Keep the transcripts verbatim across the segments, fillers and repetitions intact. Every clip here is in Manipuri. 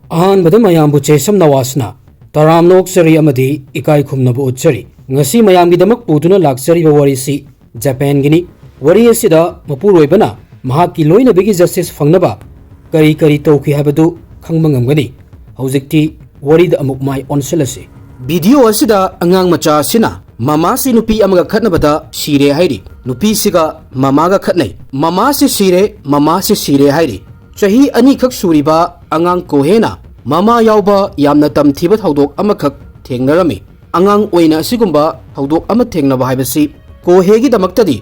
ꯑꯍꯥꯟꯕꯗ ꯃꯌꯥꯝꯕꯨ ꯖꯦꯁꯝ ꯅꯋꯥꯁꯅ ꯇꯔꯥꯝꯅ ꯑꯣꯛꯆꯔꯤ ꯑꯃꯗꯤ ꯏꯀꯥꯏ ꯈꯨꯝꯅꯕ ꯎꯠꯆꯔꯤ꯫ ꯉꯁꯤ ꯃꯌꯥꯝꯒꯤꯗꯃꯛ ꯄꯨꯗꯨꯅ ꯂꯥꯛꯆꯔꯤꯕ ꯋꯥꯔꯤꯁꯤ ꯖꯄꯥꯟꯒꯤꯅꯤ꯫ ꯋꯥꯔꯤ ꯑꯁꯤꯗ ꯃꯄꯨꯔꯣꯏꯕꯅ ꯃꯍꯥꯛꯀꯤ ꯂꯣꯏꯅꯕꯤꯒꯤ ꯖꯁꯇꯤꯁ ꯐꯪꯅꯕ ꯀꯔꯤ ꯀꯔꯤ ꯇꯧꯈꯤ ꯍꯥꯏꯕꯗꯨ ꯈꯪꯕ ꯉꯝꯒꯅꯤ꯫ ꯍꯧꯖꯤꯛꯇꯤ ꯋꯥꯔꯤꯗ ꯑꯃꯨꯛ ꯃꯥꯏ ꯑꯣꯟꯁꯤꯜꯂꯁꯤ꯫ ꯚꯤꯗꯤꯑꯣ ꯑꯁꯤꯗ ꯑꯉꯥꯡ ꯃꯆꯥ ꯑꯁꯤꯅ ꯃꯃꯥꯁꯤ ꯅꯨꯄꯤ ꯑꯃꯒ ꯈꯠꯅꯕꯗ ꯁꯤꯔꯦ ꯍꯥꯏꯔꯤ꯫ ꯅꯨꯄꯤꯁꯤꯒ ꯃꯃꯥꯒ ꯈꯠꯅꯩ꯫ ꯃꯃꯥꯁꯤ ꯁꯤꯔꯦ, ꯃꯃꯥꯁꯤ ꯁꯤꯔꯦ ꯍꯥꯏꯔꯤ꯫ ꯆꯍꯤ ꯑꯅꯤꯈꯛ ꯁꯨꯔꯤꯕ ꯑꯉꯥꯡ ꯀꯣꯍꯦꯅ ꯃꯃꯥ ꯌꯥꯎꯕ ꯌꯥꯝꯅ ꯇꯝꯊꯤꯕ ꯊꯧꯗꯣꯛ ꯑꯃꯈꯛ ꯊꯦꯡꯅꯔꯝꯃꯤ꯫ ꯑꯉꯥꯡ ꯑꯣꯏꯅ ꯑꯁꯤꯒꯨꯝꯕ ꯊꯧꯗꯣꯛ ꯑꯃ ꯊꯦꯡꯅꯕ ꯍꯥꯏꯕꯁꯤ ꯀꯣꯍꯦꯒꯤꯗꯃꯛꯇꯗꯤ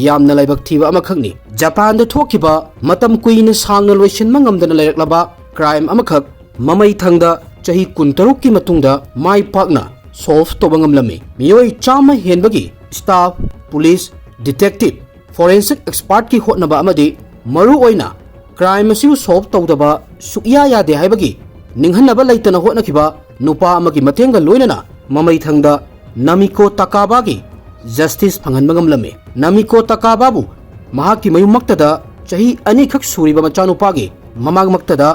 ꯌꯥꯝꯅ ꯂꯥꯏꯕꯛ ꯊꯤꯕ ꯑꯃꯈꯛꯅꯤ꯫ ꯖꯄꯥꯟꯗ ꯊꯣꯛꯈꯤꯕ ꯃꯇꯝ ꯀꯨꯏꯅ ꯁꯥꯡꯅ ꯂꯣꯏꯁꯤꯟꯕ ꯉꯝꯗꯅ ꯂꯩꯔꯛꯂꯕ ꯀ꯭ꯔꯥꯏꯝ ꯑꯃꯈꯛ ꯃꯃꯩꯊꯪꯗ ꯆꯍꯤ ꯀꯨꯟꯇꯔꯨꯛꯀꯤ ꯃꯇꯨꯡꯗ ꯃꯥꯏ ꯄꯥꯛꯅ ꯁꯣꯜꯚ ꯇꯧꯕ ꯉꯝꯂꯝꯃꯤ꯫ ꯃꯤꯑꯣꯏ ꯆꯥꯝꯃ ꯍꯦꯟꯕꯒꯤ ꯁ꯭ꯇꯥꯐ, ꯄꯨꯂꯤꯁ, ꯗꯤꯇꯦꯛꯇꯤꯚ, ꯐꯣꯔꯦꯟꯁꯤꯛ ꯑꯦꯛꯁꯄꯥꯔꯠꯀꯤ ꯍꯣꯠꯅꯕ ꯑꯃꯗꯤ ꯃꯔꯨ ꯑꯣꯏꯅ ꯀ꯭ꯔꯥꯏꯝ ꯑꯁꯤꯕꯨ ꯁꯣꯜꯚ ꯇꯧꯗꯕ ꯁꯨꯛꯌꯥ ꯌꯥꯗꯦ ꯍꯥꯏꯕꯒꯤ ꯅꯤꯡꯍꯟꯅꯕ ꯂꯩꯇꯅ ꯍꯣꯠꯅꯈꯤꯕ ꯅꯨꯄꯥ ꯑꯃꯒꯤ ꯃꯇꯦꯡꯒ ꯂꯣꯏꯅꯅ ꯃꯃꯩꯊꯪꯗ ꯅꯥꯃꯤꯀꯣ ꯇꯥꯀꯥꯕꯥꯒꯤ ꯖꯁꯇꯤꯁ ꯐꯪꯍꯟꯕ ꯉꯝꯂꯝꯃꯤ꯫ ꯅꯥꯃꯤꯀꯣ ꯇꯥꯀꯥꯕꯥꯕꯨ ꯃꯍꯥꯛꯀꯤ ꯃꯌꯨꯝꯃꯛꯇꯗ ꯆꯍꯤ ꯑꯅꯤꯈꯛ ꯁꯨꯔꯤꯕ ꯃꯆꯥꯅꯨꯄꯥꯒꯤ ꯃꯃꯥꯡꯃꯛꯇꯗ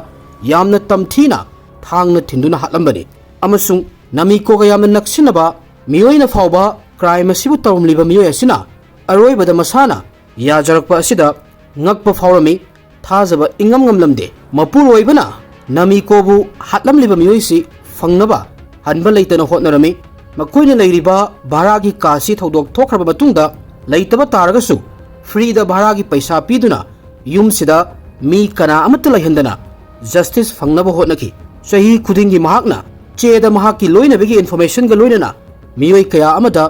ꯌꯥꯝꯅ ꯇꯝꯊꯤꯅ ꯊꯥꯡꯅ ꯊꯤꯟꯗꯨꯅ ꯍꯥꯠꯂꯝꯕꯅꯤ꯫ ꯑꯃꯁꯨꯡ ꯅꯥꯃꯤꯀꯣꯒ ꯌꯥꯝꯅ ꯅꯛꯁꯤꯟꯅꯕ ꯃꯤꯑꯣꯏꯅ ꯐꯥꯎꯕ ꯀ꯭ꯔꯥꯏꯝ ꯑꯁꯤꯕꯨ ꯇꯧꯔꯝꯂꯤꯕ ꯃꯤꯑꯣꯏ ꯑꯁꯤꯅ ꯑꯔꯣꯏꯕꯗ ꯃꯁꯥꯅ ꯌꯥꯖꯔꯛꯄ ꯑꯁꯤꯗ ꯉꯛꯄ ꯐꯥꯎꯔꯝꯃꯤ꯫ ꯊꯥꯖꯕ ꯏꯉꯝ ꯉꯝꯂꯝꯗꯦ꯫ ꯃꯄꯨꯔꯣꯏꯕꯅ ꯅꯥꯃꯤꯀꯣꯕꯨ ꯍꯥꯠꯂꯝꯂꯤꯕ ꯃꯤꯑꯣꯏꯁꯤ ꯐꯪꯅꯕ ꯍꯟꯕ ꯂꯩꯇꯅ ꯍꯣꯠꯅꯔꯝꯃꯤ꯫ ꯃꯈꯣꯏꯅ ꯂꯩꯔꯤꯕ ꯚꯔꯥꯒꯤ ꯀꯥꯁꯤ ꯊꯧꯗꯣꯛ ꯊꯣꯛꯈ꯭ꯔꯕ ꯃꯇꯨꯡꯗ ꯂꯩꯇꯕ ꯇꯥꯔꯒꯁꯨ ꯐ꯭ꯔꯤꯗ ꯚꯔꯥꯒꯤ ꯄꯩꯁꯥ ꯄꯤꯗꯨꯅ ꯌꯨꯝꯁꯤꯗ ꯃꯤ ꯀꯅꯥ ꯑꯃꯠꯇ ꯂꯩꯍꯟꯗꯅ ꯖꯁꯇꯤꯁ ꯐꯪꯅꯕ ꯍꯣꯠꯅꯈꯤ꯫ ꯆꯍꯤ ꯈꯨꯗꯤꯡꯒꯤ ꯃꯍꯥꯛꯅ ꯆꯦꯗ ꯃꯍꯥꯛꯀꯤ ꯂꯣꯏꯅꯕꯤꯒꯤ ꯏꯟꯐꯣꯔꯃꯦꯁꯟꯒ ꯂꯣꯏꯅꯅ ꯃꯤꯑꯣꯏ ꯀꯌꯥ ꯑꯃꯗ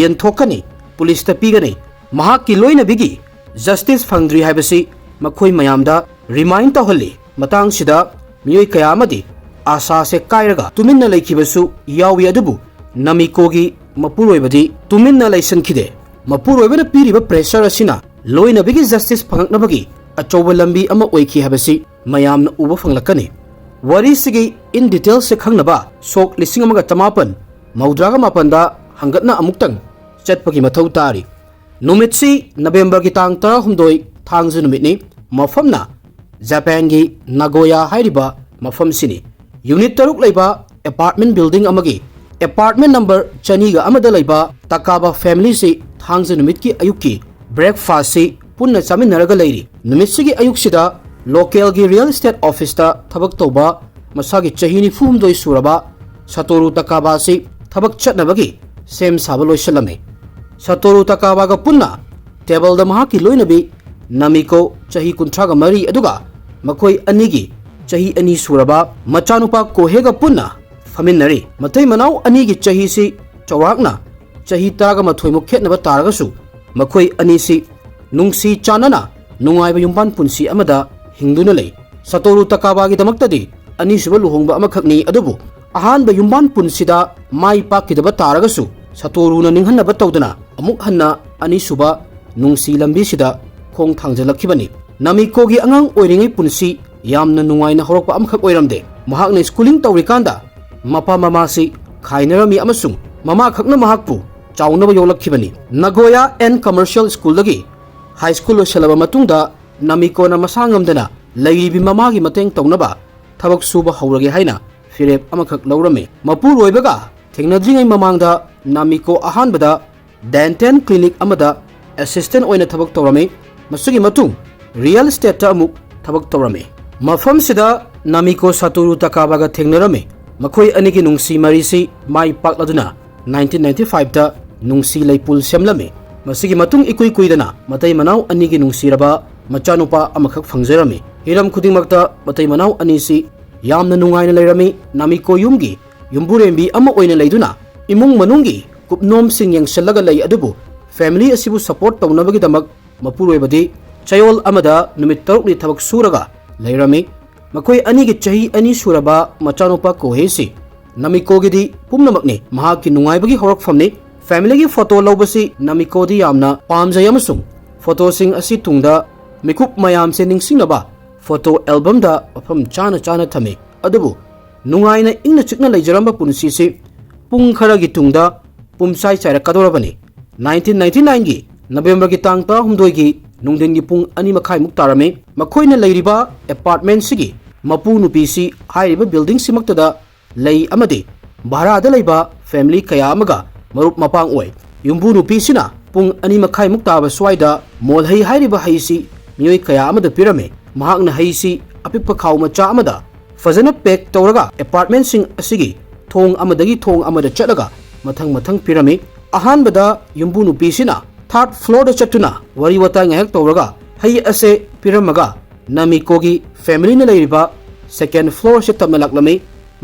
ꯌꯦꯟꯊꯣꯛꯀꯅꯤ, ꯄꯨꯂꯤꯁꯇ ꯄꯤꯒꯅꯤ꯫ ꯃꯍꯥꯛꯀꯤ ꯂꯣꯏꯅꯕꯤꯒꯤ ꯖꯁꯇꯤꯁ ꯐꯪꯗ꯭ꯔꯤ ꯍꯥꯏꯕꯁꯤ ꯃꯈꯣꯏ ꯃꯌꯥꯝꯗ ꯔꯤꯃꯥꯏꯟ ꯇꯧꯍꯜꯂꯤ꯫ ꯃꯇꯥꯡꯁꯤꯗ ꯃꯤꯑꯣꯏ ꯀꯌꯥ ꯑꯃꯗꯤ ꯑꯥꯁꯥꯁꯦ ꯀꯥꯏꯔꯒ ꯇꯨꯃꯤꯟꯅ ꯂꯩꯈꯤꯕꯁꯨ ꯌꯥꯎꯏ, ꯑꯗꯨꯕꯨ ꯅꯥꯃꯤꯀꯣꯒꯤ ꯃꯄꯨꯔꯣꯏꯕꯗꯤ ꯇꯨꯃꯤꯟꯅ ꯂꯩꯁꯤꯟꯈꯤꯗꯦ꯫ ꯃꯄꯨꯔꯣꯏꯕꯅ ꯄꯤꯔꯤꯕ ꯄ꯭ꯔꯦꯁꯔ ꯑꯁꯤꯅ ꯂꯣꯏꯅꯕꯤꯒꯤ ꯖꯁꯇꯤꯁ ꯐꯪꯂꯛꯅꯕꯒꯤ ꯑꯆꯧꯕ ꯂꯝꯕꯤ ꯑꯃ ꯑꯣꯏꯈꯤ ꯍꯥꯏꯕꯁꯤ ꯃꯌꯥꯝꯅ ꯎꯕ ꯐꯪꯂꯛꯀꯅꯤ꯫ ꯋꯥꯔꯤꯁꯤꯒꯤ ꯏꯟ ꯗꯤꯇꯦꯜꯁꯁꯦ ꯈꯪꯅꯕ ꯁꯣꯛ ꯂꯤꯁꯤꯡ ꯑꯃꯒ ꯆꯃꯥꯄꯟ ꯃꯧꯗ꯭ꯔꯥꯒ ꯃꯥꯄꯟꯗ ꯍꯪꯒꯠꯅ ꯑꯃꯨꯛꯇꯪ ꯆꯠꯄꯒꯤ ꯃꯊꯧ ꯇꯥꯔꯤ꯫ ꯅꯨꯃꯤꯠꯁꯤ ꯅꯕꯦꯝꯕꯔꯒꯤ ꯇꯥꯡ ꯇꯔꯥꯍꯨꯝꯗꯣꯏ, ꯊꯥꯡꯖ ꯅꯨꯃꯤꯠꯅꯤ꯫ ꯃꯐꯝꯅ ꯖꯄꯥꯟꯒꯤ ꯅꯥꯒꯣꯌꯥ ꯍꯥꯏꯔꯤꯕ ꯃꯐꯝꯁꯤꯅꯤ꯫ ꯌꯨꯅꯤꯠ ꯇꯔꯨꯛ ꯂꯩꯕ ꯑꯦꯄꯥꯔꯠꯃꯦꯟ ꯕꯤꯜꯗꯤꯡ ꯑꯃꯒꯤ ꯑꯦꯄꯥꯔꯠꯃꯦꯟ ꯅꯝꯕꯔ ꯆꯅꯤꯒ ꯑꯃꯗ ꯂꯩꯕ ꯇꯀꯥꯕꯥ ꯐꯦꯃꯤꯂꯤꯁꯤ ꯊꯥꯡꯖ ꯅꯨꯃꯤꯠꯀꯤ ꯑꯌꯨꯛꯀꯤ ꯕ꯭ꯔꯦꯛꯐꯥꯁꯁꯤ ꯄꯨꯟꯅ ꯆꯥꯃꯤꯟꯅꯔꯒ ꯂꯩꯔꯤ꯫ ꯅꯨꯃꯤꯠꯁꯤꯒꯤ ꯑꯌꯨꯛꯁꯤꯗ ꯂꯣꯀꯦꯜꯒꯤ ꯔꯤꯌꯦꯜ ꯏꯁꯇꯦꯠ ꯑꯣꯐꯤꯁꯇ ꯊꯕꯛ ꯇꯧꯕ ꯃꯁꯥꯒꯤ ꯆꯍꯤ ꯅꯤꯐꯨ ꯍꯨꯝꯗꯣꯏ ꯁꯨꯔꯕ ꯁꯇꯣꯔꯨ ꯇꯀꯥꯕꯥ ꯑꯁꯤ ꯊꯕꯛ ꯆꯠꯅꯕꯒꯤ ꯁꯦꯝ ꯁꯥꯕ ꯂꯣꯏꯁꯤꯜꯂꯝꯃꯤ꯫ ꯁꯇꯣꯔꯨ ꯇꯀꯥꯕꯥꯒ ꯄꯨꯟꯅ ꯇꯦꯕꯜꯗ ꯃꯍꯥꯛꯀꯤ ꯂꯣꯏꯅꯕꯤ ꯅꯥꯃꯤꯀꯣ, ꯆꯍꯤ ꯀꯨꯟꯊ꯭ꯔꯥꯒ ꯃꯔꯤ, ꯑꯗꯨꯒ ꯃꯈꯣꯏ ꯑꯅꯤꯒꯤ ꯆꯍꯤ ꯑꯅꯤ ꯁꯨꯔꯕ ꯃꯆꯥꯅꯨꯄꯥ ꯀꯣꯍꯦꯒ ꯄꯨꯟꯅ ꯐꯝꯃꯤꯟꯅꯔꯤ꯫ ꯃꯇꯩ ꯃꯅꯥꯎ ꯑꯅꯤꯒꯤ ꯆꯍꯤꯁꯤ ꯆꯥꯎꯔꯥꯛꯅ ꯆꯍꯤ ꯇꯔꯥꯒ ꯃꯥꯊꯣꯏꯃꯨꯛ ꯈꯦꯠꯅꯕ ꯇꯥꯔꯒꯁꯨ, ꯃꯈꯣꯏ ꯑꯅꯤꯁꯤ ꯅꯨꯡꯁꯤ ꯆꯥꯟꯅꯅ ꯅꯨꯡꯉꯥꯏꯕ ꯌꯨꯝꯕꯥꯟ ꯄꯨꯟꯁꯤ ꯑꯃꯗ ꯍꯤꯡꯗꯨꯅ ꯂꯩ꯫ ꯁꯇꯣꯔꯨ ꯇꯀꯥꯕꯥꯒꯤꯗꯃꯛꯇꯗꯤ ꯑꯅꯤꯁꯨꯕ ꯂꯨꯍꯣꯡꯕ ꯑꯃꯈꯛꯅꯤ, ꯑꯗꯨꯕꯨ ꯑꯍꯥꯟꯕ ꯌꯨꯝꯕꯥꯟ ꯄꯨꯟꯁꯤꯗ ꯃꯥꯏ ꯄꯥꯛꯈꯤꯗꯕ ꯇꯥꯔꯒꯁꯨ, ꯁꯇꯣꯔꯨꯅ ꯅꯤꯡꯍꯟꯅꯕ ꯇꯧꯗꯅ ꯑꯃꯨꯛ ꯍꯟꯅ ꯑꯅꯤꯁꯨꯕ ꯅꯨꯡꯁꯤ ꯂꯝꯕꯤꯁꯤꯗ ꯈꯣꯡ ꯊꯥꯡꯖꯤꯜꯂꯛꯈꯤꯕꯅꯤ꯫ ꯅꯥꯃꯤꯀꯣꯒꯤ ꯑꯉꯥꯡ ꯑꯣꯏꯔꯤꯉꯩ ꯄꯨꯟꯁꯤ ꯌꯥꯝꯅ ꯅꯨꯡꯉꯥꯏꯅ ꯍꯧꯔꯛꯄ ꯑꯃꯈꯛ ꯑꯣꯏꯔꯝꯗꯦ꯫ ꯃꯍꯥꯛꯅ ꯁ꯭ꯀꯨꯂꯤꯡ ꯇꯧꯔꯤꯀꯥꯟꯗ ꯃꯄꯥ ꯃꯃꯥꯁꯤ ꯈꯥꯏꯅꯔꯝꯃꯤ ꯑꯃꯁꯨꯡ ꯃꯃꯥꯈꯛꯅ ꯃꯍꯥꯛꯄꯨ ꯆꯥꯎꯅꯕ ꯌꯣꯛꯂꯛꯈꯤꯕꯅꯤ꯫ ꯅꯥꯒꯣꯌꯥ ꯑꯦꯟ ꯀꯃꯔꯁꯤꯌꯦꯜ ꯁ꯭ꯀꯨꯜꯗꯒꯤ ꯍꯥꯏ ꯁ꯭ꯀꯨꯜ ꯂꯣꯏꯁꯤꯜꯂꯕ ꯃꯇꯨꯡꯗ, ꯅꯥꯃꯤꯀꯣꯅ ꯃꯁꯥ ꯉꯝꯗꯅ ꯂꯩꯔꯤꯕꯤ ꯃꯃꯥꯒꯤ ꯃꯇꯦꯡ ꯇꯧꯅꯕ ꯊꯕꯛ ꯁꯨꯕ ꯍꯧꯔꯒꯦ ꯍꯥꯏꯅ ꯐꯤꯔꯦꯞ ꯑꯃꯈꯛ ꯂꯧꯔꯝꯃꯤ꯫ ꯃꯄꯨꯔꯣꯏꯕꯒ ꯊꯦꯡꯅꯗ꯭ꯔꯤꯉꯩ ꯃꯃꯥꯡꯗ ꯅꯥꯃꯤꯀꯣ ꯑꯍꯥꯟꯕꯗ ꯗꯦꯟꯇꯦꯜ ꯀ꯭ꯂꯤꯅꯤꯛ ꯑꯃꯗ ꯑꯦꯁꯤꯁꯇꯦꯟ ꯑꯣꯏꯅ ꯊꯕꯛ ꯇꯧꯔꯝꯃꯤ꯫ ꯃꯁꯤꯒꯤ ꯃꯇꯨꯡ ꯔꯤꯌꯦꯜ ꯏꯁꯇꯦꯠꯇ ꯑꯃꯨꯛ ꯊꯕꯛ ꯇꯧꯔꯝꯃꯤ꯫ ꯃꯐꯝꯁꯤꯗ ꯅꯥꯃꯤꯀꯣ ꯁꯥꯇꯣꯔꯨ ꯇꯀꯥꯕꯥꯒ ꯊꯦꯡꯅꯔꯝꯃꯤ꯫ ꯃꯈꯣꯏ ꯑꯅꯤꯒꯤ ꯅꯨꯡꯁꯤ ꯃꯔꯤꯁꯤ ꯃꯥꯏ ꯄꯥꯛꯂꯗꯨꯅ ꯅꯥꯏꯟꯇꯤꯟ ꯅꯥꯏꯟꯇꯤ ꯐꯥꯏꯚꯇ ꯅꯨꯡꯁꯤ ꯂꯩꯄꯨꯜ ꯁꯦꯝꯂꯝꯃꯤ꯫ ꯃꯁꯤꯒꯤ ꯃꯇꯨꯡ ꯏꯀꯨꯏ ꯀꯨꯏꯗꯅ ꯃꯇꯩ ꯃꯅꯥꯎ ꯑꯅꯤꯒꯤ ꯅꯨꯡꯁꯤꯔꯕ ꯃꯆꯥꯅꯨꯄꯥ ꯑꯃꯈꯛ ꯐꯪꯖꯔꯝꯃꯤ꯫ ꯍꯤꯔꯝ ꯈꯨꯗꯤꯡꯃꯛꯇ ꯃꯇꯩ ꯃꯅꯥꯎ ꯑꯅꯤꯁꯤ ꯌꯥꯝꯅ ꯅꯨꯡꯉꯥꯏꯅ ꯂꯩꯔꯝꯃꯤ꯫ ꯅꯥꯃꯤꯀꯣ ꯌꯨꯝꯒꯤ ꯌꯨꯝꯕꯨꯔꯦꯝꯕꯤ ꯑꯃ ꯑꯣꯏꯅ ꯂꯩꯗꯨꯅ ꯏꯃꯨꯡ ꯃꯅꯨꯡꯒꯤ ꯀꯨꯞꯅꯣꯝꯁꯤꯡ ꯌꯦꯡꯁꯤꯜꯂꯒ ꯂꯩ, ꯑꯗꯨꯕꯨ ꯐꯦꯃꯤꯂꯤ ꯑꯁꯤꯕꯨ ꯁꯄꯣꯔꯠ ꯇꯧꯅꯕꯒꯤꯗꯃꯛ ꯃꯄꯨꯔꯣꯏꯕꯗꯤ ꯆꯌꯣꯜ ꯑꯃꯗ ꯅꯨꯃꯤꯠ ꯇꯔꯨꯛꯅꯤ ꯊꯕꯛ ꯁꯨꯔꯒ ꯂꯩꯔꯝꯃꯤ꯫ ꯃꯈꯣꯏ ꯑꯅꯤꯒꯤ ꯆꯍꯤ ꯑꯅꯤ ꯁꯨꯔꯕ ꯃꯆꯥꯅꯨꯄꯥ ꯀꯣꯍꯦꯁꯤ ꯅꯥꯃꯤꯀꯣꯒꯤꯗꯤ ꯄꯨꯝꯅꯃꯛꯅꯤ, ꯃꯍꯥꯛꯀꯤ ꯅꯨꯡꯉꯥꯏꯕꯒꯤ ꯍꯧꯔꯛꯐꯝꯅꯤ꯫ ꯐꯦꯃꯤꯂꯤꯒꯤ ꯐꯣꯇꯣ ꯂꯧꯕꯁꯤ ꯅꯥꯃꯤꯀꯣꯗꯤ ꯌꯥꯝꯅ ꯄꯥꯝꯖꯩ ꯑꯃꯁꯨꯡ ꯐꯣꯇꯣꯁꯤꯡ ꯑꯁꯤ ꯇꯨꯡꯗ ꯃꯤꯀꯨꯞ ꯃꯌꯥꯝꯁꯦ ꯅꯤꯡꯁꯤꯡꯅꯕ ꯐꯣꯇꯣ ꯑꯦꯜꯕꯝꯗ ꯃꯐꯝ ꯆꯥꯅ ꯆꯥꯅ ꯊꯝꯃꯤ꯫ ꯑꯗꯨꯕꯨ ꯅꯨꯡꯉꯥꯏꯅ ꯏꯪꯅ ꯆꯤꯛꯅ ꯂꯩꯖꯔꯝꯕ ꯄꯨꯟꯁꯤꯁꯤ ꯄꯨꯡ ꯈꯔꯒꯤ ꯇꯨꯡꯗ ꯄꯨꯝꯆꯥꯏ ꯆꯥꯏꯔꯛꯀꯗꯧꯔꯕꯅꯤ꯫ ꯅꯥꯏꯟꯇꯤꯟ ꯅꯥꯏꯟꯇꯤ ꯅꯥꯏꯟꯒꯤ ꯅꯕꯦꯝꯕꯔꯒꯤ ꯇꯥꯡ ꯇꯔꯥꯍꯨꯝꯗꯣꯏꯒꯤ ꯅꯨꯡꯊꯤꯟꯒꯤ ꯄꯨꯡ ꯑꯅꯤ ꯃꯈꯥꯏꯃꯨꯛ ꯇꯥꯔꯝꯃꯤ꯫ ꯃꯈꯣꯏꯅ ꯂꯩꯔꯤꯕ ꯑꯦꯄꯥꯔꯠꯃꯦꯟꯁꯤꯒꯤ ꯃꯄꯨ ꯅꯨꯄꯤꯁꯤ ꯍꯥꯏꯔꯤꯕ building ꯁꯤꯃꯛꯇꯗ ꯂꯩ ꯑꯃꯗꯤ ꯚꯔꯥꯗ ꯂꯩꯕ family ꯀꯌꯥ ꯑꯃꯒ ꯃꯔꯨꯞ ꯃꯄꯥꯡ ꯑꯣꯏ꯫ ꯌꯨꯝꯕꯨ ꯅꯨꯄꯤꯁꯤꯅ ꯄꯨꯡ ꯑꯅꯤ ꯃꯈꯥꯏꯃꯨꯛ ꯇꯥꯕ ꯁ꯭ꯋꯥꯏꯗ ꯃꯣꯜꯍꯩ ꯍꯥꯏꯔꯤꯕ ꯍꯩꯁꯤ ꯃꯤꯑꯣꯏ ꯀꯌꯥ ꯑꯃꯗ ꯄꯤꯔꯝꯃꯤ꯫ ꯃꯍꯥꯛꯅ ꯍꯩꯁꯤ ꯑꯄꯤꯛꯄ ꯈꯥꯎ ꯃꯆꯥ ꯑꯃꯗ ꯐꯖꯅ pack ꯇꯧꯔꯒ apartment ꯁꯤꯡ ꯑꯁꯤꯒꯤ ꯊꯣꯡ ꯑꯃꯗꯒꯤ ꯊꯣꯡ ꯑꯃꯗ ꯆꯠꯂꯒ ꯃꯊꯪ ꯃꯊꯪ ꯄꯤꯔꯝꯃꯤ꯫ ꯑꯍꯥꯟꯕꯗ ꯌꯨꯝꯕꯨ ꯅꯨꯄꯤꯁꯤꯅ third floor ꯗ ꯆꯠꯇꯨꯅ ꯋꯥꯔꯤ ꯋꯥꯇꯥꯏ ꯉꯥꯏꯍꯥꯛ ꯇꯧꯔꯒ ꯍꯩ ꯑꯁꯦ ꯄꯤꯔꯝꯃꯒ ꯅꯃꯤꯀꯣꯒꯤ family ꯅ ꯂꯩꯔꯤꯕ second floor ꯁꯤ ꯇꯞꯅ ꯂꯥꯛꯂꯝꯃꯤ꯫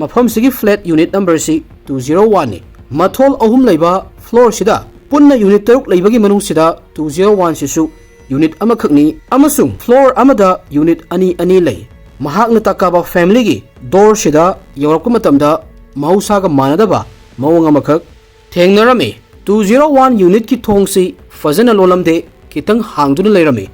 ꯃꯐꯝꯁꯤꯒꯤ flat unit number ꯁꯤ two zero one ꯅꯤ꯫ ꯃꯊꯣꯜ ꯑꯍꯨꯝ ꯂꯩꯕ floor ꯁꯤꯗ ꯄꯨꯟꯅ unit ꯇꯔꯨꯛ ꯂꯩꯕꯒꯤ ꯃꯅꯨꯡꯁꯤꯗ two zero one ꯁꯤꯁꯨ unit ꯑꯃꯈꯛꯅꯤ ꯑꯃꯁꯨꯡ floor ꯑꯃꯗ unit ꯑꯅꯤ ꯑꯅꯤ ꯂꯩ꯫ ꯃꯍꯥꯛꯅ ꯇꯥꯀꯥꯕ family ꯒꯤ door ꯁꯤꯗ ꯌꯧꯔꯛꯄ ꯃꯇꯝꯗ ꯃꯍꯧꯁꯥꯒ ꯃꯥꯟꯅꯗꯕ ꯃꯑꯣꯡ ꯑꯃꯈꯛ ꯊꯦꯡꯅꯔꯝꯃꯤ꯫ Two zero one unit ꯀꯤ ꯊꯣꯡꯁꯤ ꯐꯖꯅ ꯂꯣꯜꯂꯝꯗꯦ, ꯈꯤꯇꯪ ꯍꯥꯡꯗꯨꯅ ꯂꯩꯔꯝꯃꯤ꯫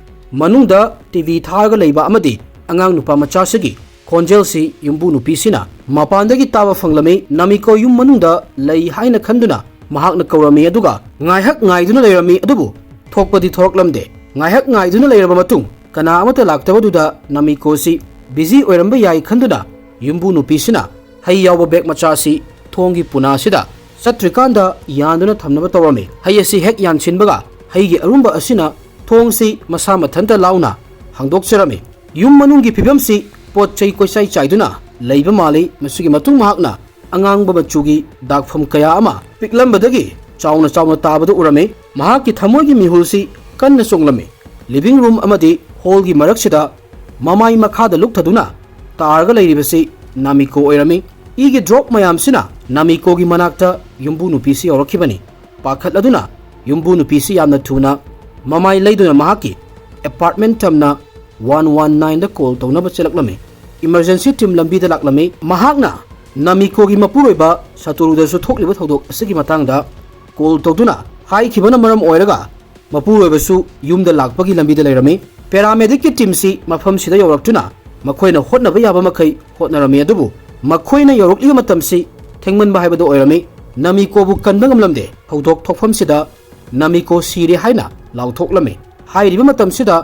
ꯃꯅꯨꯡꯗ T V ꯊꯥꯔꯒ ꯂꯩꯕ ꯑꯃꯗꯤ ꯑꯉꯥꯡ ꯅꯨꯄꯥ ꯃꯆꯥꯁꯤꯒꯤ ꯈꯣꯟꯖꯦꯜꯁꯤ ꯌꯨꯝꯕꯨ ꯅꯨꯄꯤꯁꯤꯅ ꯃꯄꯥꯟꯗꯒꯤ ꯇꯥꯕ ꯐꯪꯂꯝꯃꯤ꯫ ꯅꯃꯤꯀꯣ ꯌꯨꯝ ꯃꯅꯨꯡꯗ ꯂꯩ ꯍꯥꯏꯅ ꯈꯟꯗꯨꯅ ꯃꯍꯥꯛꯅ ꯀꯧꯔꯝꯃꯤ, ꯑꯗꯨꯒ ꯉꯥꯏꯍꯥꯛ ꯉꯥꯏꯗꯨꯅ ꯂꯩꯔꯝꯃꯤ, ꯑꯗꯨꯕꯨ ꯊꯣꯛꯄꯗꯤ ꯊꯣꯔꯛꯂꯝꯗꯦ꯫ ꯉꯥꯏꯍꯥꯛ ꯉꯥꯏꯗꯨꯅ ꯂꯩꯔꯕ ꯃꯇꯨꯡ ꯀꯅꯥ ꯑꯃꯠꯇ ꯂꯥꯛꯇꯕꯗꯨꯗ ꯅꯃꯤꯀꯣꯁꯤ busy ꯑꯣꯏꯔꯝꯕ ꯌꯥꯏ ꯈꯟꯗꯨꯅ ꯌꯨꯝꯕꯨ ꯅꯨꯄꯤꯁꯤꯅ ꯍꯩ ꯌꯥꯎꯕ bag ꯃꯆꯥꯁꯤ ꯊꯣꯡꯒꯤ ꯄꯨꯅꯥꯁꯤꯗ ꯆꯠꯇ꯭ꯔꯤꯀꯥꯟꯗ ꯌꯥꯟꯗꯨꯅ ꯊꯝꯅꯕ ꯇꯧꯔꯝꯃꯤ꯫ ꯍꯩ ꯑꯁꯤ ꯍꯦꯛ ꯌꯥꯟꯁꯤꯟꯕꯒ ꯍꯩꯒꯤ ꯑꯔꯨꯝꯕ ꯑꯁꯤꯅ ꯊꯣꯡꯁꯤ ꯃꯁꯥ ꯃꯊꯟꯇ ꯂꯥꯎꯅ ꯍꯥꯡꯗꯣꯛꯆꯔꯝꯃꯤ꯫ ꯌꯨꯝ ꯃꯅꯨꯡꯒꯤ ꯐꯤꯕꯝꯁꯤ ꯄꯣꯠ ꯆꯩ ꯀꯣꯏꯆꯥꯏ ꯆꯥꯏꯗꯨꯅ ꯂꯩꯕ ꯃꯥꯜꯂꯤ꯫ ꯃꯁꯤꯒꯤ ꯃꯇꯨꯡ ꯃꯍꯥꯛꯅ ꯑꯉꯥꯡꯕ ꯃꯆꯨꯒꯤ ꯗꯥꯛꯐꯝ ꯀꯌꯥ ꯑꯃ ꯄꯤꯛꯂꯝꯕꯗꯒꯤ ꯆꯥꯎꯅ ꯆꯥꯎꯅ ꯇꯥꯕꯗꯨ ꯎꯔꯝꯃꯤ꯫ ꯃꯍꯥꯛꯀꯤ ꯊꯃꯣꯏꯒꯤ ꯃꯤꯍꯨꯜꯁꯤ ꯀꯟꯅ ꯆꯣꯡꯂꯝꯃꯤ꯫ Living room ꯑꯃꯗꯤ hall ꯒꯤ ꯃꯔꯛꯁꯤꯗ ꯃꯃꯥꯏ ꯃꯈꯥꯗ ꯂꯨꯞꯊꯗꯨꯅ ꯇꯥꯔꯒ ꯂꯩꯔꯤꯕꯁꯤ ꯅꯥꯃꯤꯀꯣ ꯑꯣꯏꯔꯝꯃꯤ꯫ ꯏꯒꯤ drop ꯃꯌꯥꯝꯁꯤꯅ ꯅꯥꯃꯤꯀꯣꯒꯤ ꯃꯅꯥꯛꯇ ꯌꯨꯝꯕꯨ ꯅꯨꯄꯤꯁꯤ ꯌꯧꯔꯛꯈꯤꯕꯅꯤ꯫ ꯄꯥꯈꯠꯂꯗꯨꯅ ꯌꯨꯝꯕꯨ ꯅꯨꯄꯤꯁꯤ ꯌꯥꯝꯅ ꯊꯨꯅ ꯃꯃꯥꯏ ꯂꯩꯗꯨꯅ ꯃꯍꯥꯛꯀꯤ apartment ꯇꯝꯅ one one nine ꯗ call ꯇꯧꯅꯕ ꯆꯦꯜꯂꯛꯂꯝꯃꯤ꯫ Emergency team ꯂꯝꯕꯤꯗ ꯂꯥꯛꯂꯝꯃꯤ꯫ ꯃꯍꯥꯛꯅ ꯅꯥꯃꯤꯀꯣꯒꯤ ꯃꯄꯨꯔꯣꯏꯕ ꯁꯥꯇꯣꯔꯨꯗꯁꯨ ꯊꯣꯛꯂꯤꯕ ꯊꯧꯗꯣꯛ ꯑꯁꯤꯒꯤ ꯃꯇꯥꯡꯗ call ꯇꯧꯗꯨꯅ ꯍꯥꯏꯈꯤꯕꯅ ꯃꯔꯝ ꯑꯣꯏꯔꯒ ꯃꯄꯨꯔꯣꯏꯕꯁꯨ ꯌꯨꯝꯗ ꯂꯥꯛꯄꯒꯤ ꯂꯝꯕꯤꯗ ꯂꯩꯔꯝꯃꯤ꯫ Paramedic ꯀꯤ team ꯁꯤ ꯃꯐꯝꯁꯤꯗ ꯌꯧꯔꯛꯇꯨꯅ ꯃꯈꯣꯏꯅ ꯍꯣꯠꯅꯕ ꯌꯥꯕ ꯃꯈꯩ ꯍꯣꯠꯅꯔꯝꯃꯤ, ꯑꯗꯨꯕꯨ ꯃꯈꯣꯏꯅ ꯌꯧꯔꯛꯂꯤꯕ ꯃꯇꯝꯁꯤ ꯊꯦꯡꯃꯟꯕ ꯍꯥꯏꯕꯗꯨ ꯑꯣꯏꯔꯝꯃꯤ꯫ ꯅꯥꯃꯤꯀꯣꯕꯨ ꯀꯟꯕ ꯉꯝꯂꯝꯗꯦ꯫ ꯊꯧꯗꯣꯛ ꯊꯣꯛꯐꯝꯁꯤꯗ ꯅꯥꯃꯤꯀꯣ ꯁꯤꯔꯦ ꯍꯥꯏꯅ ꯂꯥꯎꯊꯣꯛꯂꯝꯃꯤ꯫ ꯍꯥꯏꯔꯤꯕ ꯃꯇꯝꯁꯤꯗ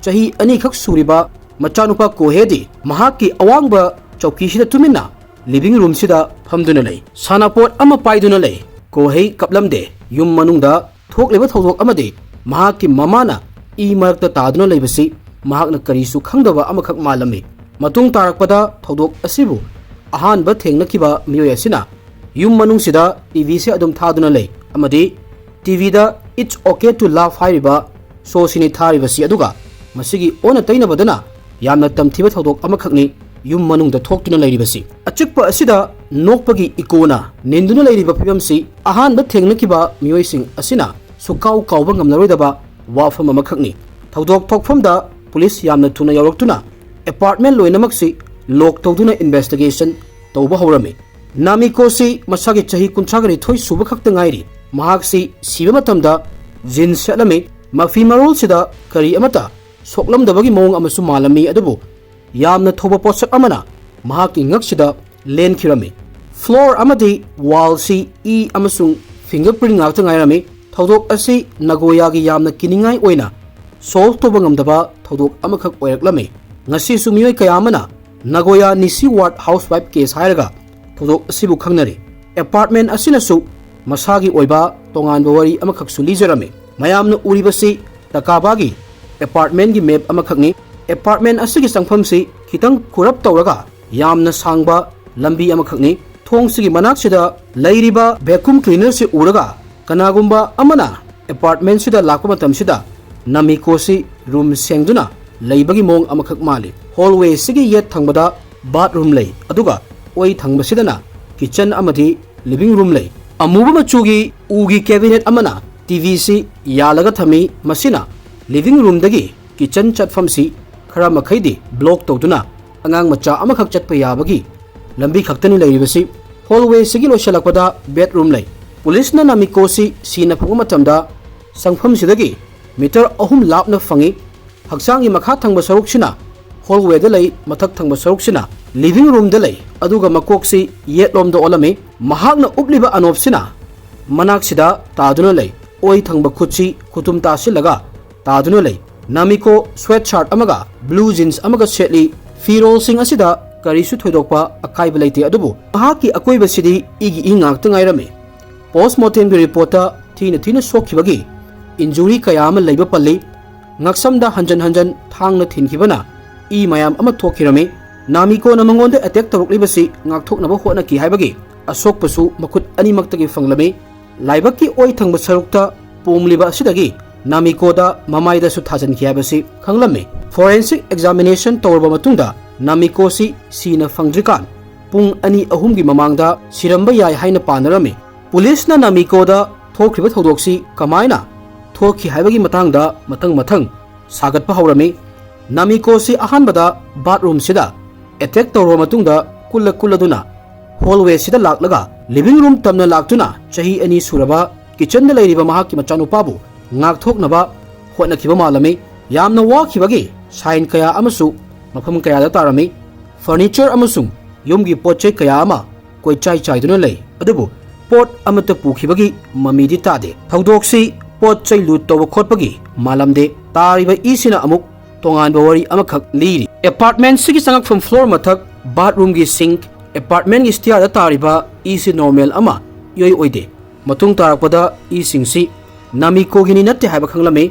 ꯆꯍꯤ ꯑꯅꯤꯈꯛ ꯁꯨꯔꯤꯕ ꯃꯆꯥꯅꯨꯄꯥ ꯀꯣꯍꯦꯗꯤ ꯃꯍꯥꯛꯀꯤ ꯑꯋꯥꯡꯕ ꯆꯧꯀꯤꯁꯤꯗ ꯇꯨꯃꯤꯟꯅ ꯂꯤꯚꯤꯡ ꯔꯨꯝꯁꯤꯗ ꯐꯝꯗꯨꯅ ꯂꯩ꯫ ꯁꯥꯟꯅꯄꯣꯠ ꯑꯃ ꯄꯥꯏꯗꯨꯅ ꯂꯩ꯫ ꯀꯣꯍꯩ ꯀꯞꯂꯝꯗꯦ꯫ ꯌꯨꯝ ꯃꯅꯨꯡꯗ ꯊꯣꯛꯂꯤꯕ ꯊꯧꯗꯣꯛ ꯑꯃꯗꯤ ꯃꯍꯥꯛꯀꯤ ꯃꯃꯥꯅ ꯏ ꯃꯔꯛꯇ ꯇꯥꯗꯨꯅ ꯂꯩꯕꯁꯤ ꯃꯍꯥꯛꯅ ꯀꯔꯤꯁꯨ ꯈꯪꯗꯕ ꯑꯃꯈꯛ ꯃꯥꯜꯂꯝꯃꯤ꯫ ꯃꯇꯨꯡ ꯇꯥꯔꯛꯄꯗ ꯊꯧꯗꯣꯛ ꯑꯁꯤꯕꯨ ꯑꯍꯥꯟꯕ ꯊꯦꯡꯅꯈꯤꯕ ꯃꯤꯑꯣꯏ ꯑꯁꯤꯅ ꯌꯨꯝ ꯃꯅꯨꯡꯁꯤꯗ ꯇꯤꯚꯤꯁꯦ ꯑꯗꯨꯝ ꯊꯥꯗꯨꯅ ꯂꯩ ꯑꯃꯗꯤ ꯇꯤꯚꯤꯗ It's Okay to Laugh ꯍꯥꯏꯔꯤꯕ ꯁꯣꯁꯤꯅꯤ ꯊꯥꯔꯤꯕꯁꯤ, ꯑꯗꯨꯒ ꯃꯁꯤꯒꯤ ꯑꯣꯟꯅ ꯇꯩꯅꯕꯗꯅ ꯌꯥꯝꯅ ꯇꯝꯊꯤꯕ ꯊꯧꯗꯣꯛ ꯑꯃꯈꯛꯅꯤ ꯌꯨꯝ ꯃꯅꯨꯡꯗ ꯊꯣꯛꯇꯨꯅ ꯂꯩꯔꯤꯕꯁꯤ꯫ ꯑꯆꯤꯛꯄ ꯑꯁꯤꯗ ꯅꯣꯛꯄꯒꯤ ꯏꯀꯣꯅ ꯅꯤꯟꯗꯨꯅ ꯂꯩꯔꯤꯕ ꯐꯤꯕꯝꯁꯤ ꯑꯍꯥꯟꯕ ꯊꯦꯡꯅꯈꯤꯕ ꯃꯤꯑꯣꯏꯁꯤꯡ ꯑꯁꯤꯅ ꯁꯨꯛꯀꯥꯎ ꯀꯥꯎꯕ ꯉꯝꯂꯔꯣꯏꯗꯕ ꯋꯥꯐꯝ ꯑꯃꯈꯛꯅꯤ꯫ ꯊꯧꯗꯣꯛ ꯊꯣꯛꯐꯝꯗ ꯄꯨꯂꯤꯁ ꯌꯥꯝꯅ ꯊꯨꯅ ꯌꯧꯔꯛꯇꯨꯅ ꯑꯦꯄꯥꯔꯠꯃꯦꯟ ꯂꯣꯏꯅꯃꯛꯁꯤ ꯂꯣꯛ ꯇꯧꯗꯨꯅ ꯏꯟꯚꯦꯁꯇꯤꯒꯦꯁꯟ ꯇꯧꯕ ꯍꯧꯔꯝꯃꯤ꯫ ꯅꯥꯃꯤꯀꯣꯁꯤ ꯃꯁꯥꯒꯤ ꯆꯍꯤ ꯀꯨꯟꯊ꯭ꯔꯥꯒ ꯅꯤꯊꯣꯏ ꯁꯨꯕ ꯈꯛꯇ ꯉꯥꯏꯔꯤ꯫ ꯃꯍꯥꯛꯁꯤ ꯁꯤꯕ ꯃꯇꯝꯗ ꯖꯤꯟꯁ ꯁꯦꯠꯂꯝꯃꯤ꯫ ꯃꯐꯤ ꯃꯔꯣꯜꯁꯤꯗ ꯀꯔꯤ ꯑꯃꯠꯇ ꯁꯣꯛꯂꯝꯗꯕꯒꯤ ꯃꯑꯣꯡ ꯑꯃꯁꯨ ꯃꯥꯜꯂꯝꯃꯤ, ꯑꯗꯨꯕꯨ ꯌꯥꯝꯅ ꯊꯧꯕ ꯄꯣꯠꯁꯛ ꯑꯃꯅ ꯃꯍꯥꯛꯀꯤ ꯉꯛꯁꯤꯗ ꯂꯦꯟꯈꯤꯔꯝꯃꯤ꯫ ꯐ꯭ꯂꯣꯔ ꯑꯃꯗꯤ ꯋꯥꯜꯁꯤ ꯏ ꯑꯃꯁꯨꯡ ꯐꯤꯡꯒꯔ ꯄ꯭ꯔꯤꯟ ꯉꯥꯛꯇ ꯉꯥꯏꯔꯝꯃꯤ꯫ ꯊꯧꯗꯣꯛ ꯑꯁꯤ ꯅꯥꯒꯣꯌꯥꯒꯤ ꯌꯥꯝꯅ ꯀꯤꯅꯤꯡꯉꯥꯏ ꯑꯣꯏꯅ ꯁꯣꯜꯚ ꯇꯧꯕ ꯉꯝꯗꯕ ꯊꯧꯗꯣꯛ ꯑꯃꯈꯛ ꯑꯣꯏꯔꯛꯂꯝꯃꯤ꯫ ꯉꯁꯤꯁꯨ ꯃꯤꯑꯣꯏ ꯀꯌꯥ ꯑꯃꯅ ꯅꯥꯒꯣꯌꯥ ꯅꯤꯁꯤ ꯋꯥꯔꯗ ꯍꯥꯎꯁ ꯋꯥꯏꯐ ꯀꯦꯁ ꯍꯥꯏꯔꯒ ꯊꯧꯗꯣꯛ ꯑꯁꯤꯕꯨ ꯈꯪꯅꯔꯤ꯫ ꯑꯦꯄꯥꯔꯠꯃꯦꯟ ꯑꯁꯤꯅꯁꯨ ꯃꯁꯥꯒꯤ ꯑꯣꯏꯕ ꯇꯣꯉꯥꯟꯕ ꯋꯥꯔꯤ ꯑꯃꯈꯛꯁꯨ ꯂꯤꯖꯔꯝꯃꯤ꯫ ꯃꯌꯥꯝꯅ ꯎꯔꯤꯕꯁꯤ ꯇꯀꯥꯕꯥꯒꯤ ꯑꯦꯄꯥꯔꯠꯃꯦꯟꯒꯤ ꯃꯦꯞ ꯑꯃꯈꯛꯅꯤ꯫ ꯑꯦꯄꯥꯔꯠꯃꯦꯟ ꯑꯁꯤꯒꯤ ꯆꯪꯐꯝꯁꯤ ꯈꯤꯇꯪ ꯀꯨꯔꯞ ꯇꯧꯔꯒ ꯌꯥꯝꯅ ꯁꯥꯡꯕ ꯂꯝꯕꯤ ꯑꯃꯈꯛꯅꯤ꯫ ꯊꯣꯡꯁꯤꯒꯤ ꯃꯅꯥꯛꯁꯤꯗ ꯂꯩꯔꯤꯕ ꯚꯦꯀꯨꯝ ꯀ꯭ꯂꯤꯅꯔꯁꯤ ꯎꯔꯒ ꯀꯅꯥꯒꯨꯝꯕ ꯑꯃꯅ ꯑꯦꯄꯥꯔꯠꯃꯦꯟꯁꯤꯗ ꯂꯥꯛꯄ ꯃꯇꯝꯁꯤꯗ ꯅꯥꯃꯤꯀꯣꯁꯤ ꯔꯨꯝ ꯁꯦꯡꯗꯨꯅ ꯂꯩꯕꯒꯤ ꯃꯑꯣꯡ ꯑꯃꯈꯛ ꯃꯥꯜꯂꯤ꯫ ꯍꯣꯜꯋꯦꯁꯤꯒꯤ ꯌꯦꯠ ꯊꯪꯕꯗ ꯕꯥꯠꯔꯨꯝ ꯂꯩ, ꯑꯗꯨꯒ ꯑꯣꯏ ꯊꯪꯕꯁꯤꯗꯅ ꯀꯤꯆꯟ ꯑꯃꯗꯤ ꯂꯤꯚꯤꯡ ꯔꯨꯝ ꯂꯩ꯫ ꯑꯃꯨꯕ ꯃꯆꯨꯒꯤ ꯎꯒꯤ ꯀꯦꯕꯤꯅꯦꯠ ꯑꯃꯅ ꯇꯤꯚꯤꯁꯤ ꯌꯥꯜꯂꯒ ꯊꯝꯃꯤ꯫ ꯃꯁꯤꯅ ꯂꯤꯚꯤꯡ ꯔꯨꯝꯗꯒꯤ ꯀꯤꯆꯟ ꯆꯠꯐꯝꯁꯤ ꯈꯔ ꯃꯈꯩꯗꯤ ꯕ꯭ꯂꯣꯛ ꯇꯧꯗꯨꯅ ꯑꯉꯥꯡ ꯃꯆꯥ ꯑꯃꯈꯛ ꯆꯠꯄ ꯌꯥꯕꯒꯤ ꯂꯝꯕꯤ ꯈꯛꯇꯅꯤ ꯂꯩꯔꯤꯕꯁꯤ꯫ ꯍꯣꯜꯋꯦꯁꯤꯒꯤ ꯂꯣꯏꯁꯤꯜꯂꯛꯄꯗ ꯕꯦꯗꯔꯨꯝ ꯂꯩ꯫ ꯄꯨꯂꯤꯁꯅ ꯅꯥꯃꯤꯀꯣꯁꯤ ꯁꯤꯅ ꯐꯪꯕ ꯃꯇꯝꯗ ꯆꯪꯐꯝꯁꯤꯗꯒꯤ ꯃꯤꯇꯔ ꯑꯍꯨꯝ ꯂꯥꯞꯅ ꯐꯪꯏ꯫ ꯍꯛꯆꯥꯡꯒꯤ ꯃꯈꯥ ꯊꯪꯕ ꯁꯔꯨꯛꯁꯤꯅ ꯍꯣꯜꯋꯦꯗ ꯂꯩ, ꯃꯊꯛ ꯊꯪꯕ ꯁꯔꯨꯛꯁꯤꯅ ꯂꯤꯚꯤꯡ ꯔꯨꯝꯗ ꯂꯩ, ꯑꯗꯨꯒ ꯃꯀꯣꯛꯁꯤ ꯌꯦꯠꯂꯣꯝꯗ ꯑꯣꯜꯂꯝꯃꯤ꯫ ꯃꯍꯥꯛꯅ ꯎꯞꯂꯤꯕ ꯑꯅꯣꯞꯁꯤꯅ ꯃꯅꯥꯛꯁꯤꯗ ꯇꯥꯗꯨꯅ ꯂꯩ꯫ ꯑꯣꯏ ꯊꯪꯕ ꯈꯨꯠꯁꯤ ꯈꯨꯇꯨꯝ ꯇꯥꯁꯤꯜꯂꯒ ꯇꯥꯗꯨꯅ ꯂꯩ꯫ ꯅꯥꯃꯤꯀꯣ ꯁ꯭ꯋꯦꯠ ꯁꯥꯔꯠ ꯑꯃꯒ ꯕ꯭ꯂꯨ ꯖꯤꯟꯁ ꯑꯃꯒ ꯁꯦꯠꯂꯤ꯫ ꯐꯤꯔꯣꯜꯁꯤꯡ ꯑꯁꯤꯗ ꯀꯔꯤꯁꯨ ꯊꯣꯏꯗꯣꯛꯄ ꯑꯀꯥꯏꯕ ꯂꯩꯇꯦ, ꯑꯗꯨꯕꯨ ꯃꯍꯥꯛꯀꯤ ꯑꯀꯣꯏꯕꯁꯤꯗꯤ ꯏꯒꯤ ꯏ ꯉꯥꯛꯇ ꯉꯥꯏꯔꯝꯃꯤ꯫ ꯄꯣꯁꯃꯣꯔꯇꯦꯝꯒꯤ ꯔꯤꯄꯣꯔꯠꯇ ꯊꯤꯅ ꯊꯤꯅ ꯁꯣꯛꯈꯤꯕꯒꯤ ꯏꯟꯖꯨꯔꯤ ꯀꯌꯥ ꯑꯃ ꯂꯩꯕ ꯄꯜꯂꯤ꯫ ꯉꯛꯁꯝꯗ ꯍꯟꯖꯟ ꯍꯟꯖꯟ ꯊꯥꯡꯅ ꯊꯤꯟꯈꯤꯕꯅ ꯏ ꯃꯌꯥꯝ ꯑꯃ ꯊꯣꯛꯈꯤꯔꯝꯃꯤ꯫ ꯅꯥꯃꯤꯀꯣꯅ ꯃꯉꯣꯟꯗ ꯑꯦꯇꯦꯛ ꯇꯧꯔꯛꯂꯤꯕꯁꯤ ꯉꯥꯛꯊꯣꯛꯅꯕ ꯍꯣꯠꯅꯈꯤ ꯍꯥꯏꯕꯒꯤ ꯑꯁꯣꯛꯄꯁꯨ ꯃꯈꯨꯠ ꯑꯅꯤꯃꯛꯇꯒꯤ ꯐꯪꯂꯝꯃꯤ꯫ ꯂꯥꯏꯕꯛꯀꯤ ꯑꯣꯏ ꯊꯪꯕ ꯁꯔꯨꯛꯇ ꯄꯣꯝꯂꯤꯕ ꯑꯁꯤꯗꯒꯤ ꯅꯥꯃꯤꯀꯣꯗ ꯃꯃꯥꯏꯗꯁꯨ ꯊꯥꯖꯤꯟꯈꯤ ꯍꯥꯏꯕꯁꯤ ꯈꯪꯂꯝꯃꯤ꯫ ꯐꯣꯔꯦꯟꯁꯤꯛ ꯑꯦꯛꯖꯥꯃꯤꯅꯦꯁꯟ ꯇꯧꯔꯕ ꯃꯇꯨꯡꯗ ꯅꯥꯃꯤꯀꯣꯁꯤ ꯁꯤꯅ ꯐꯪꯗ꯭ꯔꯤꯀꯥꯟ ꯄꯨꯡ ꯑꯅꯤ ꯑꯍꯨꯝꯒꯤ ꯃꯃꯥꯡꯗ ꯁꯤꯔꯝꯕ ꯌꯥꯏ ꯍꯥꯏꯅ ꯄꯥꯅꯔꯝꯃꯤ꯫ ꯄꯨꯂꯤꯁꯅ ꯅꯥꯃꯤꯀꯣꯗ ꯊꯣꯛꯈ꯭ꯔꯤꯕ ꯊꯧꯗꯣꯛꯁꯤ ꯀꯃꯥꯏꯅ ꯊꯣꯛꯈꯤ ꯍꯥꯏꯕꯒꯤ ꯃꯇꯥꯡꯗ ꯃꯊꯪ ꯃꯊꯪ ꯁꯥꯒꯠꯄ ꯍꯧꯔꯝꯃꯤ꯫ ꯅꯥꯃꯤꯀꯣꯁꯤ ꯑꯍꯥꯟꯕꯗ ꯕꯥꯠꯔꯨꯝꯁꯤꯗ ꯑꯦꯇꯦꯛ ꯇꯧꯔꯕ ꯃꯇꯨꯡꯗ ꯀꯨꯜꯂ ꯀꯨꯜꯂꯗꯨꯅ ꯍꯣꯜꯋꯦꯁꯤꯗ ꯂꯥꯛꯂꯒ ꯂꯤꯚꯤꯡ ꯔꯨꯝ ꯇꯝꯅ ꯂꯥꯛꯇꯨꯅ ꯆꯍꯤ ꯑꯅꯤ ꯁꯨꯔꯕ ꯀꯤꯆꯟꯗ ꯂꯩꯔꯤꯕ ꯃꯍꯥꯛꯀꯤ ꯃꯆꯥꯅꯨꯄꯥꯕꯨ ꯉꯥꯛꯊꯣꯛꯅꯕ ꯍꯣꯠꯅꯈꯤꯕ ꯃꯥꯜꯂꯝꯃꯤ꯫ ꯌꯥꯝꯅ ꯋꯥꯈꯤꯕꯒꯤ ꯁꯥꯏꯟ ꯀꯌꯥ ꯑꯃꯁꯨ ꯃꯐꯝ ꯀꯌꯥꯗ ꯇꯥꯔꯝꯃꯤ꯫ ꯐꯔꯅꯤꯆꯔ ꯑꯃꯁꯨꯡ ꯌꯨꯝꯒꯤ ꯄꯣꯠ ꯆꯩ ꯀꯌꯥ ꯑꯃ ꯀꯣꯏꯆꯥꯏ ꯆꯥꯏꯗꯨꯅ ꯂꯩ, ꯑꯗꯨꯕꯨ ꯄꯣꯠ ꯑꯃꯠꯇ ꯄꯨꯈꯤꯕꯒꯤ ꯃꯃꯤꯗꯤ ꯇꯥꯗꯦ꯫ ꯊꯧꯗꯣꯛꯁꯤ ꯄꯣꯠ ꯆꯩ ꯂꯨꯠ ꯇꯧꯕ ꯈꯣꯠꯄꯒꯤ ꯃꯥꯜꯂꯝꯗꯦ꯫ ꯇꯥꯔꯤꯕ ꯏꯁꯤꯅ ꯑꯃꯨꯛ ꯇꯣꯉꯥꯟꯕ ꯋꯥꯔꯤ ꯑꯃꯈꯛ ꯂꯤꯔꯤ꯫ ꯑꯦꯄꯥꯔꯠꯃꯦꯟꯁꯤꯒꯤ ꯆꯪꯉꯛꯐꯝ ꯐ꯭ꯂꯣꯔ ꯃꯊꯛ ꯕꯥꯠꯔꯨꯝꯒꯤ ꯁꯤꯡꯛ, ꯑꯦꯄꯥꯔꯠꯃꯦꯟꯒꯤ ꯁ꯭ꯇꯤꯌꯥꯔꯗ ꯇꯥꯔꯤꯕ ꯏꯁꯤ ꯅꯣꯔꯃꯦꯜ ꯑꯃ ꯏꯑꯣꯏ ꯑꯣꯏꯗꯦ꯫ ꯃꯇꯨꯡ ꯇꯥꯔꯛꯄꯗ ꯏꯁꯤꯡꯁꯤ ꯅꯥꯃꯤꯀꯣꯒꯤꯅꯤ ꯅꯠꯇꯦ ꯍꯥꯏꯕ ꯈꯪꯂꯝꯃꯤ꯫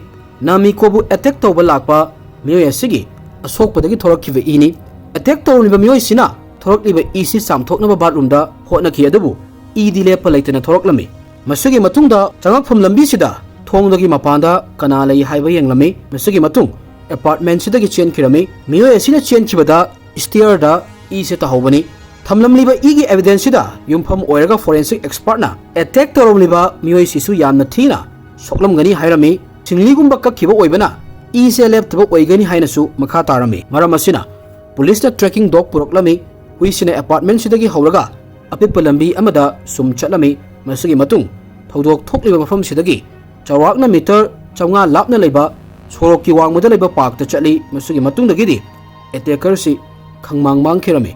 ꯅꯥꯃꯤꯀꯣꯕꯨ ꯑꯦꯇꯦꯛ ꯇꯧꯕ ꯂꯥꯛꯄ ꯃꯤꯑꯣꯏ ꯑꯁꯤꯒꯤ ꯑꯁꯣꯛꯄꯗꯒꯤ ꯊꯣꯔꯛꯈꯤꯕ ꯏꯅꯤ꯫ ꯑꯦꯇꯦꯛ ꯇꯧꯔꯝꯂꯤꯕ ꯃꯤꯑꯣꯏꯁꯤꯅ ꯊꯣꯔꯛꯂꯤꯕ ꯏꯁꯤ ꯆꯥꯝꯊꯣꯛꯅꯕ ꯕꯥꯠꯔꯨꯝꯗ ꯍꯣꯠꯅꯈꯤ, ꯑꯗꯨꯕꯨ ꯏꯗꯤ ꯂꯦꯞꯄ ꯂꯩꯇꯅ ꯊꯣꯔꯛꯂꯝꯃꯤ꯫ ꯃꯁꯤꯒꯤ ꯃꯇꯨꯡꯗ ꯆꯪꯉꯛꯐꯝ ꯂꯝꯕꯤꯁꯤꯗ ꯊꯣꯡꯗꯒꯤ ꯃꯄꯥꯟꯗ ꯀꯅꯥ ꯂꯩ ꯍꯥꯏꯕ ꯌꯦꯡꯂꯝꯃꯤ꯫ ꯃꯁꯤꯒꯤ ꯃꯇꯨꯡ ꯑꯦꯄꯥꯔꯠꯃꯦꯟꯁꯤꯗꯒꯤ ꯆꯦꯟꯈꯤꯔꯝꯃꯤ꯫ ꯃꯤꯑꯣꯏ ꯑꯁꯤꯅ ꯆꯦꯟꯈꯤꯕꯗ ꯁ꯭ꯇꯤꯌꯔꯗ ꯏꯁꯦ ꯇꯥꯍꯧꯕꯅꯤ꯫ ꯊꯝꯂꯝꯂꯤꯕ ꯏꯒꯤ ꯑꯦꯚꯤꯗꯦꯟꯁꯁꯤꯗ ꯌꯨꯝꯐꯝ ꯑꯣꯏꯔꯒ ꯐꯣꯔꯦꯟꯁꯤꯛ ꯑꯦꯛꯁꯄꯥꯔꯠꯅ ꯑꯦꯇꯦꯛ ꯇꯧꯔꯝꯂꯤꯕ ꯃꯤꯑꯣꯏꯁꯤꯁꯨ ꯌꯥꯝꯅ ꯊꯤꯅ ꯁꯣꯛꯂꯝꯒꯅꯤ ꯍꯥꯏꯔꯝꯃꯤ꯫ ꯁꯤꯡꯂꯤꯒꯨꯝꯕ ꯀꯛꯈꯤꯕ ꯑꯣꯏꯕꯅ ꯏꯁꯦ ꯂꯦꯞꯇꯕ ꯑꯣꯏꯒꯅꯤ ꯍꯥꯏꯅꯁꯨ ꯃꯈꯥ ꯇꯥꯔꯝꯃꯤ꯫ ꯃꯔꯝ ꯑꯁꯤꯅ ꯄꯨꯂꯤꯁꯅ ꯇ꯭ꯔꯦꯀꯤꯡ ꯗꯣꯒ ꯄꯨꯔꯛꯂꯝꯃꯤ꯫ ꯍꯨꯏꯁꯤꯅ ꯑꯦꯄꯥꯔꯠꯃꯦꯟꯁꯤꯗꯒꯤ ꯍꯧꯔꯒ ꯑꯄꯤꯛꯄ ꯂꯝꯕꯤ ꯑꯃꯗ ꯁꯨꯝ ꯆꯠꯂꯝꯃꯤ꯫ ꯃꯁꯤꯒꯤ ꯃꯇꯨꯡ ꯊꯧꯗꯣꯛ ꯊꯣꯛꯂꯤꯕ ꯃꯐꯝꯁꯤꯗꯒꯤ ꯆꯥꯎꯔꯥꯛꯅ ꯃꯤꯇꯔ ꯆꯥꯝꯃꯉꯥ ꯂꯥꯞꯅ ꯂꯩꯕ ꯁꯣꯔꯣꯛꯀꯤ ꯋꯥꯡꯃꯗ ꯂꯩꯕ ꯄꯥꯔꯛꯇ ꯆꯠꯂꯤ꯫ ꯃꯁꯤꯒꯤ ꯃꯇꯨꯡꯗꯒꯤꯗꯤ ꯑꯦꯇꯦꯀꯔꯁꯤ ꯈꯪꯃꯥꯡ ꯃꯥꯡꯈꯤꯔꯝꯃꯤ꯫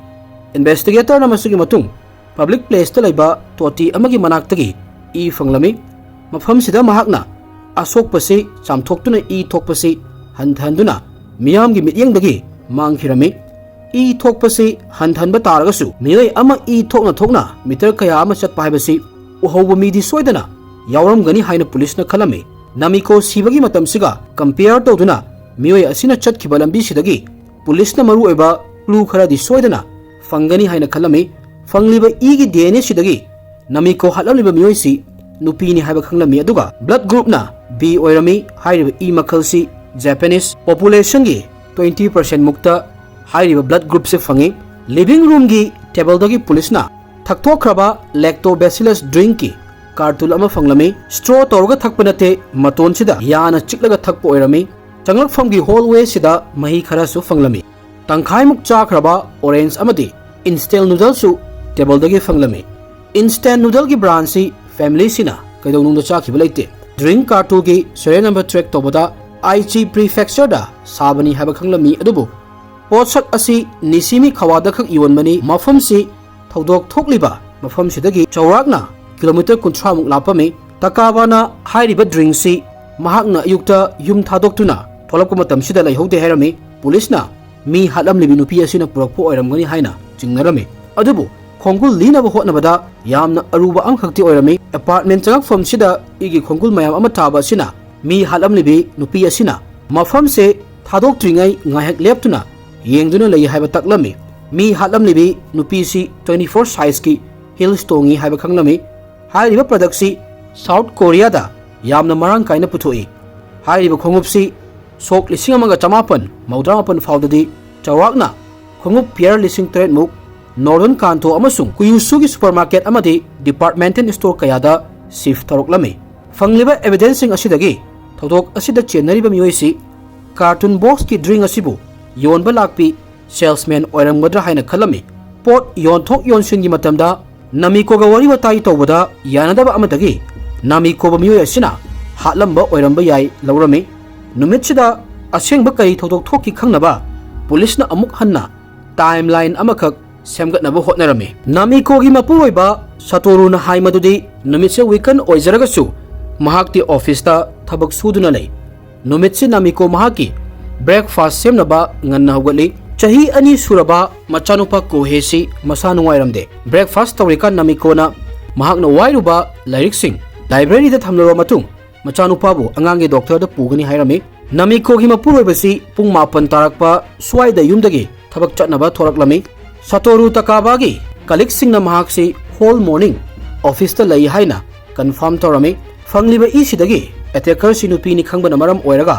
ꯏꯟꯚꯦꯁꯇꯤꯒꯦꯇꯔꯅ ꯃꯁꯤꯒꯤ ꯃꯇꯨꯡ ꯄꯕ꯭ꯂꯤꯛ ꯄ꯭ꯂꯦꯁꯇ ꯂꯩꯕ ꯇꯣꯇꯤ ꯑꯃꯒꯤ ꯃꯅꯥꯛꯇꯒꯤ ꯏ ꯐꯪꯂꯝꯃꯤ꯫ ꯃꯐꯝꯁꯤꯗ ꯃꯍꯥꯛꯅ ꯑꯁꯣꯛꯄꯁꯤ ꯆꯥꯝꯊꯣꯛꯇꯨꯅ ꯏ ꯊꯣꯛꯄꯁꯤ ꯍꯟꯊꯍꯟꯗꯨꯅ ꯃꯤꯌꯥꯝꯒꯤ ꯃꯤꯠꯌꯦꯡꯗꯒꯤ ꯃꯥꯡꯈꯤꯔꯝꯃꯤ꯫ ꯏ ꯊꯣꯛꯄꯁꯤ ꯍꯟꯊꯍꯟꯕ ꯇꯥꯔꯒꯁꯨ ꯃꯤꯑꯣꯏ ꯑꯃ ꯏ ꯊꯣꯛꯅ ꯊꯣꯛꯅ ꯃꯤꯇꯔ ꯀꯌꯥ ꯑꯃ ꯆꯠꯄ ꯍꯥꯏꯕꯁꯤ ꯎꯍꯧꯕ ꯃꯤꯗꯤ ꯁꯣꯏꯗꯅ ꯌꯥꯎꯔꯝꯒꯅꯤ ꯍꯥꯏꯅ ꯄꯨꯂꯤꯁꯅ ꯈꯜꯂꯝꯃꯤ꯫ ꯅꯃꯤꯀꯣ ꯁꯤꯕꯒꯤ ꯃꯇꯝꯁꯤꯒ compare ꯇꯧꯗꯨꯅ ꯃꯤꯑꯣꯏ ꯑꯁꯤꯅ ꯆꯠꯈꯤꯕ ꯂꯝꯕꯤꯁꯤꯗꯒꯤ ꯄꯨꯂꯤꯁꯅ ꯃꯔꯨꯑꯣꯏꯕ clue ꯈꯔꯗꯤ ꯁꯣꯏꯗꯅ ꯐꯪꯒꯅꯤ ꯍꯥꯏꯅ ꯈꯜꯂꯝꯃꯤ꯫ ꯐꯪꯂꯤꯕ ꯏꯒꯤ D N A ꯁꯤꯗꯒꯤ ꯅꯃꯤꯀꯣ ꯍꯥꯠꯂꯝꯂꯤꯕ ꯃꯤꯑꯣꯏꯁꯤ ꯅꯨꯄꯤꯅꯤ ꯍꯥꯏꯕ ꯈꯪꯂꯝꯃꯤ, ꯑꯗꯨꯒ blood groupꯅ B ꯑꯣꯏꯔꯝꯃꯤ꯫ ꯍꯥꯏꯔꯤꯕ ꯏ ꯃꯈꯜꯁꯤ Japanese populationꯒꯤ twenty percent ꯃꯨꯛꯇ ꯍꯥꯏꯔꯤꯕ blood groupꯁꯦ ꯐꯪꯉꯤ꯫ Living roomꯒꯤ tableꯗꯒꯤ ꯄꯨꯂꯤꯁꯅ ꯊꯛꯇꯣꯛꯈ꯭ꯔꯕ lactobacillus drinkꯀꯤ carton ꯑꯃ ꯐꯪꯂꯝꯃꯤ꯫ Straw ꯇꯧꯔꯒ ꯊꯛꯄ ꯅꯠꯇꯦ, ꯃꯇꯣꯟꯁꯤꯗ ꯌꯥꯅ ꯆꯤꯛꯂꯒ ꯊꯛꯄ ꯑꯣꯏꯔꯝꯃꯤ꯫ ꯆꯪꯂꯛꯐꯝꯒꯤ hallwayꯁꯤꯗ ꯃꯍꯤ ꯈꯔꯁꯨ ꯐꯪꯂꯝꯃꯤ꯫ ꯇꯪꯈꯥꯏꯃꯨꯛ ꯆꯥꯈ꯭ꯔꯕ orange ꯑꯃꯗꯤ instant noodleꯁꯨ tableꯗꯒꯤ ꯐꯪꯂꯝꯃꯤ꯫ Instant noodleꯒꯤ brandꯁꯤ familyꯁꯤꯅ ꯀꯩꯗꯧꯅꯨꯡꯗ ꯆꯥꯈꯤꯕ ꯂꯩꯇꯦ꯫ Drink cartonꯒꯤ serial number track ꯇꯧꯕꯗ Aichi Prefectureꯗ ꯁꯥꯕꯅꯤ ꯍꯥꯏꯕ ꯈꯪꯂꯝꯃꯤ, ꯑꯗꯨꯕꯨ ꯄꯣꯠꯁꯛ ꯑꯁꯤ Nishimichawaꯗ ꯈꯛ ꯌꯣꯟꯕꯅꯤ꯫ ꯃꯐꯝꯁꯤ ꯊꯧꯗꯣꯛ ꯊꯣꯛꯂꯤꯕ ꯃꯐꯝꯁꯤꯗꯒꯤ ꯆꯥꯎꯔꯥꯛꯅ kilometre ꯀꯨꯟꯊ꯭ꯔꯥꯃꯨꯛ ꯂꯥꯞꯄꯝꯃꯤ꯫ ꯇꯀꯥꯕꯥꯅ ꯍꯥꯏꯔꯤꯕ drinkꯁꯤ ꯃꯍꯥꯛꯅ ꯑꯌꯨꯛꯇ ꯌꯨꯝ ꯊꯥꯗꯣꯛꯇꯨꯅ ꯊꯣꯛꯂꯛꯄ ꯃꯇꯝꯁꯤꯗ ꯂꯩꯍꯧꯗꯦ ꯍꯥꯏꯔꯝꯃꯤ꯫ ꯄꯨꯂꯤꯁꯅ ꯃꯤ ꯍꯥꯠꯂꯝꯂꯤꯕꯤ ꯅꯨꯄꯤ ꯑꯁꯤꯅ ꯄꯨꯔꯛꯄ ꯑꯣꯏꯔꯝꯒꯅꯤ ꯍꯥꯏꯅ ꯆꯤꯡꯅꯔꯝꯃꯤ꯫ ꯑꯗꯨꯕꯨ ꯈꯣꯡꯒꯨꯜ ꯂꯤꯅꯕ ꯍꯣꯠꯅꯕꯗ ꯌꯥꯝꯅ ꯑꯔꯨꯕ ꯑꯃꯈꯛꯇꯤ ꯑꯣꯏꯔꯝꯃꯤ꯫ Apartment ꯆꯪꯉꯛꯐꯝꯁꯤꯗ ꯏꯒꯤ ꯈꯣꯡꯒꯨꯜ ꯃꯌꯥꯝ ꯑꯃ ꯊꯥꯕ ꯑꯁꯤꯅ ꯃꯤ ꯍꯥꯠꯂꯝꯂꯤꯕꯤ ꯅꯨꯄꯤ ꯑꯁꯤꯅ ꯃꯐꯝꯁꯦ ꯊꯥꯗꯣꯛꯇ꯭ꯔꯤꯉꯩ ꯉꯥꯏꯍꯥꯛ ꯂꯦꯞꯇꯨꯅ ꯌꯦꯡꯗꯨꯅ ꯂꯩ ꯍꯥꯏꯕ ꯇꯥꯛꯂꯝꯃꯤ꯫ ꯃꯤ ꯍꯥꯠꯂꯝꯂꯤꯕꯤ ꯅꯨꯄꯤꯁꯤ twenty four sizeꯀꯤ heels ꯇꯣꯡꯉꯤ ꯍꯥꯏꯕ ꯈꯪꯂꯝꯃꯤ꯫ ꯍꯥꯏꯔꯤꯕ productꯁꯤ South Koreaꯗ ꯌꯥꯝꯅ ꯃꯔꯥꯡ ꯀꯥꯏꯅ ꯄꯨꯊꯣꯛꯏ꯫ ꯍꯥꯏꯔꯤꯕ ꯈꯣꯡꯎꯞꯁꯤ ꯁꯣꯛ ꯂꯤꯁꯤꯡ ꯑꯃꯒ ꯆꯃꯥꯄꯟ ꯃꯧꯗ꯭ꯔꯥ ꯃꯥꯄꯟ ꯐꯥꯎꯗꯗꯤ ꯆꯥꯎꯔꯥꯛꯅ ꯈꯣꯡꯎꯞ pair ꯂꯤꯁꯤꯡ ꯇꯔꯦꯠ ꯃꯨꯛ Northern Kanto ꯑꯃꯁꯨꯡ Kyusuꯒꯤ supermarket ꯑꯃꯗꯤ departmental store ꯀꯌꯥꯗ shift ꯇꯧꯔꯛꯂꯝꯃꯤ꯫ ꯐꯪꯂꯤꯕ evidenceꯁꯤꯡ ꯑꯁꯤꯗꯒꯤ ꯊꯧꯗꯣꯛ ꯑꯁꯤꯗ ꯆꯦꯟꯅꯔꯤꯕ ꯃꯤꯑꯣꯏꯁꯤ carton boxꯀꯤ drink ꯑꯁꯤꯕꯨ ꯌꯣꯟꯕ ꯂꯥꯛꯄꯤ salesman ꯑꯣꯏꯔꯝꯒꯗ꯭ꯔꯥ ꯍꯥꯏꯅ ꯈꯜꯂꯝꯃꯤ꯫ ꯄꯣꯠ ꯌꯣꯟꯊꯣꯛ ꯌꯣꯟꯁꯤꯟꯒꯤ ꯃꯇꯝꯗ ꯅꯃꯤꯀꯣꯒ ꯋꯥꯔꯤ ꯋꯥꯇꯥꯏ ꯇꯧꯕꯗ ꯌꯥꯅꯗꯕ ꯑꯃꯗꯒꯤ ꯅꯃꯤꯀꯣꯕ ꯃꯤꯑꯣꯏ ꯑꯁꯤꯅ ꯍꯥꯠꯂꯝꯕ ꯑꯣꯏꯔꯝꯕ ꯌꯥꯏ ꯂꯧꯔꯝꯃꯤ꯫ ꯅꯨꯃꯤꯠꯁꯤꯗ ꯑꯁꯦꯡꯕ ꯀꯔꯤ ꯊꯧꯗꯣꯛ ꯊꯣꯛꯈꯤ ꯈꯪꯅꯕ ꯄꯨꯂꯤꯁꯅ ꯑꯃꯨꯛ ꯍꯟꯅ timeline ꯑꯃꯈꯛ ꯁꯦꯝꯒꯠꯅꯕ ꯍꯣꯠꯅꯔꯝꯃꯤ꯫ ꯅꯃꯤꯀꯣꯒꯤ ꯃꯄꯨꯔꯣꯏꯕ ꯁꯇꯣꯔꯨꯅ ꯍꯥꯏ ꯃꯗꯨꯗꯤ ꯅꯨꯃꯤꯠꯁꯦ weekend ꯑꯣꯏꯖꯔꯒꯁꯨ ꯃꯍꯥꯛꯇꯤ officeꯇ ꯊꯕꯛ ꯁꯨꯗꯨꯅ ꯂꯩ꯫ ꯅꯨꯃꯤꯠꯁꯤ ꯅꯥꯃꯤꯀꯣ ꯃꯍꯥꯛꯀꯤ breakfast ꯁꯦꯝꯅꯕ ꯉꯟꯅ ꯍꯧꯒꯠꯂꯤ꯫ ꯆꯍꯤ ꯑꯅꯤ ꯁꯨꯔꯕ ꯃꯆꯥꯅꯨꯄꯥ ꯀꯣꯍꯦꯁꯤ ꯃꯁꯥ ꯅꯨꯡꯉꯥꯏꯔꯝꯗꯦ꯫ Breakfast ꯇꯧꯔꯤꯀꯥꯟ ꯅꯥꯃꯤꯀꯣꯅ ꯃꯍꯥꯛꯅ ꯋꯥꯏꯔꯨꯕ ꯂꯥꯏꯔꯤꯛꯁꯤꯡ library ꯗ ꯊꯝꯂꯕ ꯃꯇꯨꯡ, ꯃꯆꯥꯅꯨꯄꯥꯕꯨ ꯑꯉꯥꯡꯒꯤ ꯗꯣꯛꯇꯔꯗ ꯄꯨꯒꯅꯤ ꯍꯥꯏꯔꯝꯃꯤ꯫ ꯅꯥꯃꯤꯀꯣꯒꯤ ꯃꯄꯨꯔꯣꯏꯕꯁꯤ ꯄꯨꯡ ꯃꯥꯄꯟ ꯇꯥꯔꯛꯄ ꯁ꯭ꯋꯥꯏꯗ ꯌꯨꯝꯗꯒꯤ ꯊꯕꯛ ꯆꯠꯅꯕ ꯊꯣꯔꯛꯂꯝꯃꯤ꯫ ꯁꯥꯇꯣꯔꯨ ꯇꯀꯥꯕꯥꯒꯤ colleague ꯁꯤꯡꯅ ꯃꯍꯥꯛꯁꯤ whole morning office ꯇ ꯂꯩ ꯍꯥꯏꯅ confirm ꯇꯧꯔꯝꯃꯤ꯫ ꯐꯪꯂꯤꯕ ꯏꯁꯤꯗꯒꯤ attacker ꯁꯤ ꯅꯨꯄꯤꯅꯤ ꯈꯪꯕꯅ ꯃꯔꯝ ꯑꯣꯏꯔꯒ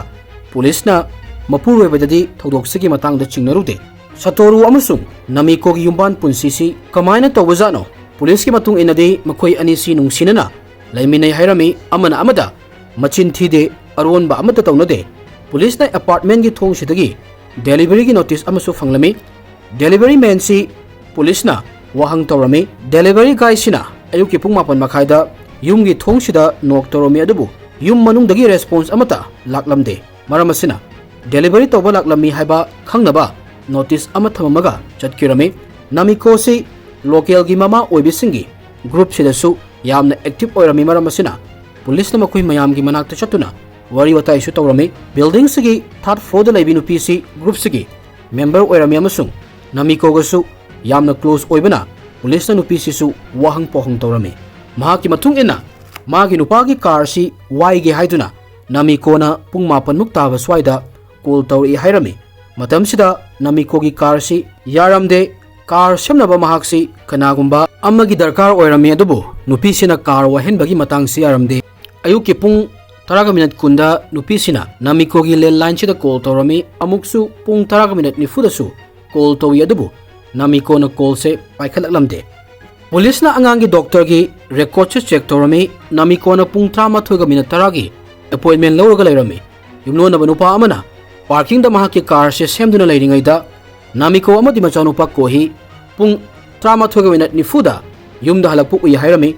ꯄꯨꯂꯤꯁꯅ ꯃꯄꯨꯔꯣꯏꯕꯗꯗꯤ ꯊꯧꯗꯣꯛꯁꯤꯒꯤ ꯃꯇꯥꯡꯗ ꯆꯤꯡꯅꯔꯨꯗꯦ꯫ ꯁꯥꯇꯣꯔꯨ ꯑꯃꯁꯨꯡ ꯅꯥꯃꯤꯀꯣꯒꯤ ꯌꯨꯝꯕꯥꯟ ꯄꯨꯟꯁꯤꯁꯤ ꯀꯃꯥꯏꯅ ꯇꯧꯕꯖꯥꯠꯅꯣ? ꯄꯨꯂꯤꯁꯀꯤ ꯃꯇꯨꯡ ꯏꯟꯅꯗꯤ ꯃꯈꯣꯏ ꯑꯅꯤꯁꯤ ꯅꯨꯡꯁꯤꯅꯅ ꯂꯩꯃꯤꯟꯅꯩ ꯍꯥꯏꯔꯝꯃꯤ꯫ ꯑꯃꯅ ꯑꯃꯗ ꯃꯆꯤꯟ ꯊꯤꯗꯦ, ꯑꯔꯣꯟꯕ ꯑꯃꯠꯇ ꯇꯧꯅꯗꯦ꯫ ꯄꯨꯂꯤꯁꯅ apartment ꯀꯤ ꯊꯣꯡꯁꯤꯗꯒꯤ delivery ꯒꯤ notice ꯑꯃꯁꯨ ꯐꯪꯂꯝꯃꯤ꯫ Delivery man ꯁꯤ ꯄꯨꯂꯤꯁꯅ ꯋꯥꯍꯪ ꯇꯧꯔꯝꯃꯤ꯫ Delivery guy ꯁꯤꯅ ꯑꯌꯨꯛꯀꯤ ꯄꯨꯡ ꯃꯥꯄꯟ ꯃꯈꯥꯏꯗ ꯌꯨꯝꯒꯤ ꯊꯣꯡꯁꯤꯗ knock ꯇꯧꯔꯝꯃꯤ, ꯑꯗꯨꯕꯨ ꯌꯨꯝ ꯃꯅꯨꯡꯗꯒꯤ response ꯑꯃꯠꯇ ꯂꯥꯛꯂꯝꯗꯦ꯫ ꯃꯔꯝ ꯑꯁꯤꯅ delivery ꯇꯧꯕ ꯂꯥꯛꯂꯝꯃꯤ ꯍꯥꯏꯕ ꯈꯪꯅꯕ notice ꯑꯃ ꯊꯝꯃꯝꯃꯒ ꯆꯠꯈꯤꯔꯝꯃꯤ꯫ ꯅꯥꯃꯤꯀꯣꯁꯤ local ꯒꯤ ꯃꯃꯥ ꯑꯣꯏꯕꯤꯁꯤꯡꯒꯤ group ꯁꯤꯗꯁꯨ ꯌꯥꯝꯅ active ꯑꯣꯏꯔꯝꯃꯤ꯫ ꯃꯔꯝ ꯑꯁꯤꯅ ꯄꯨꯂꯤꯁꯅ ꯃꯈꯣꯏ ꯃꯌꯥꯝꯒꯤ ꯃꯅꯥꯛꯇ ꯆꯠꯇꯨꯅ ꯋꯥꯔꯤ ꯋꯥꯇꯥꯏꯁꯨ ꯇꯧꯔꯝꯃꯤ꯫ Building ꯁꯤꯒꯤ third floor ꯗ ꯂꯩꯕꯤ ꯅꯨꯄꯤꯁꯤ group ꯁꯤꯒꯤ member ꯑꯣꯏꯔꯝꯃꯤ ꯑꯃꯁꯨꯡ ꯅꯥꯃꯤꯀꯣꯒꯁꯨ ꯌꯥꯝꯅ close ꯑꯣꯏꯕꯅ ꯄꯨꯂꯤꯁꯅ ꯅꯨꯄꯤꯁꯤꯁꯨ ꯋꯥꯍꯪ ꯄꯥꯎꯍꯪ ꯇꯧꯔꯝꯃꯤ꯫ ꯃꯍꯥꯛꯀꯤ ꯃꯇꯨꯡ ꯏꯟꯅ ꯃꯥꯒꯤ ꯅꯨꯄꯥꯒꯤ car ꯁꯤ ꯋꯥꯏꯒꯦ ꯍꯥꯏꯗꯨꯅ ꯅꯥꯃꯤꯀꯣꯅ ꯄꯨꯡ ꯃꯥꯄꯟ ꯃꯨꯛ ꯇꯥꯕ ꯁ꯭ꯋꯥꯏꯗ call ꯇꯧꯔꯛꯏ ꯍꯥꯏꯔꯝꯃꯤ꯫ ꯃꯇꯝꯁꯤꯗ ꯅꯥꯃꯤꯀꯣꯒꯤ car ꯁꯤ ꯌꯥꯔꯝꯗꯦ꯫ Car ꯁꯦꯝꯅꯕ ꯃꯍꯥꯛꯁꯤ ꯀꯅꯥꯒꯨꯝꯕ ꯑꯃꯒꯤ ꯗꯔꯀꯥꯔ ꯑꯣꯏꯔꯝꯃꯤ, ꯑꯗꯨꯕꯨ ꯅꯨꯄꯤꯁꯤꯅ car ꯋꯥꯏꯍꯟꯕꯒꯤ ꯃꯇꯥꯡꯁꯤ ꯌꯥꯔꯝꯗꯦ꯫ ꯑꯌꯨꯛꯀꯤ ꯄꯨꯡ ꯇꯔꯥꯒ minute ꯀꯨꯟꯗ ꯅꯨꯄꯤꯁꯤꯅ ꯅꯥꯃꯤꯀꯣꯒꯤ landline ꯁꯤꯗ call ꯇꯧꯔꯝꯃꯤ꯫ ꯑꯃꯨꯛꯁꯨ ꯄꯨꯡ ꯇꯔꯥꯒ minute ꯅꯤꯐꯨꯗꯁꯨ call ꯇꯧꯏ, ꯑꯗꯨꯕꯨ ꯅꯥꯃꯤꯀꯣꯅ call ꯁꯦ ꯄꯥꯏꯈꯠꯂꯛꯂꯝꯗꯦ꯫ ꯄꯨꯂꯤꯁꯅ ꯑꯉꯥꯡꯒꯤ doctor ꯒꯤ record ꯁꯦ check ꯇꯧꯔꯝꯃꯤ꯫ ꯅꯥꯃꯤꯀꯣꯅ ꯄꯨꯡ ꯇꯔꯥꯃꯥꯊꯣꯏꯒ minute ꯇꯔꯥꯒꯤ appointment ꯂꯧꯔꯒ ꯂꯩꯔꯝꯃꯤ꯫ ꯌꯨꯝꯂꯣꯟꯅꯕ ꯅꯨꯄꯥ ꯑꯃꯅ parking ꯗ ꯃꯍꯥꯛꯀꯤ car ꯁꯦ ꯁꯦꯝꯗꯨꯅ ꯂꯩꯔꯤꯉꯩꯗ ꯅꯥꯃꯤꯀꯣ ꯑꯃꯗꯤ ꯃꯆꯥꯅꯨꯄꯥ ꯀꯣꯍꯤ ꯄꯨꯡ ꯇꯔꯥꯃꯥꯊꯣꯏꯒ minute ꯅꯤꯐꯨꯗ ꯌꯨꯝꯗ ꯍꯜꯂꯛꯄ ꯎꯏ ꯍꯥꯏꯔꯝꯃꯤ꯫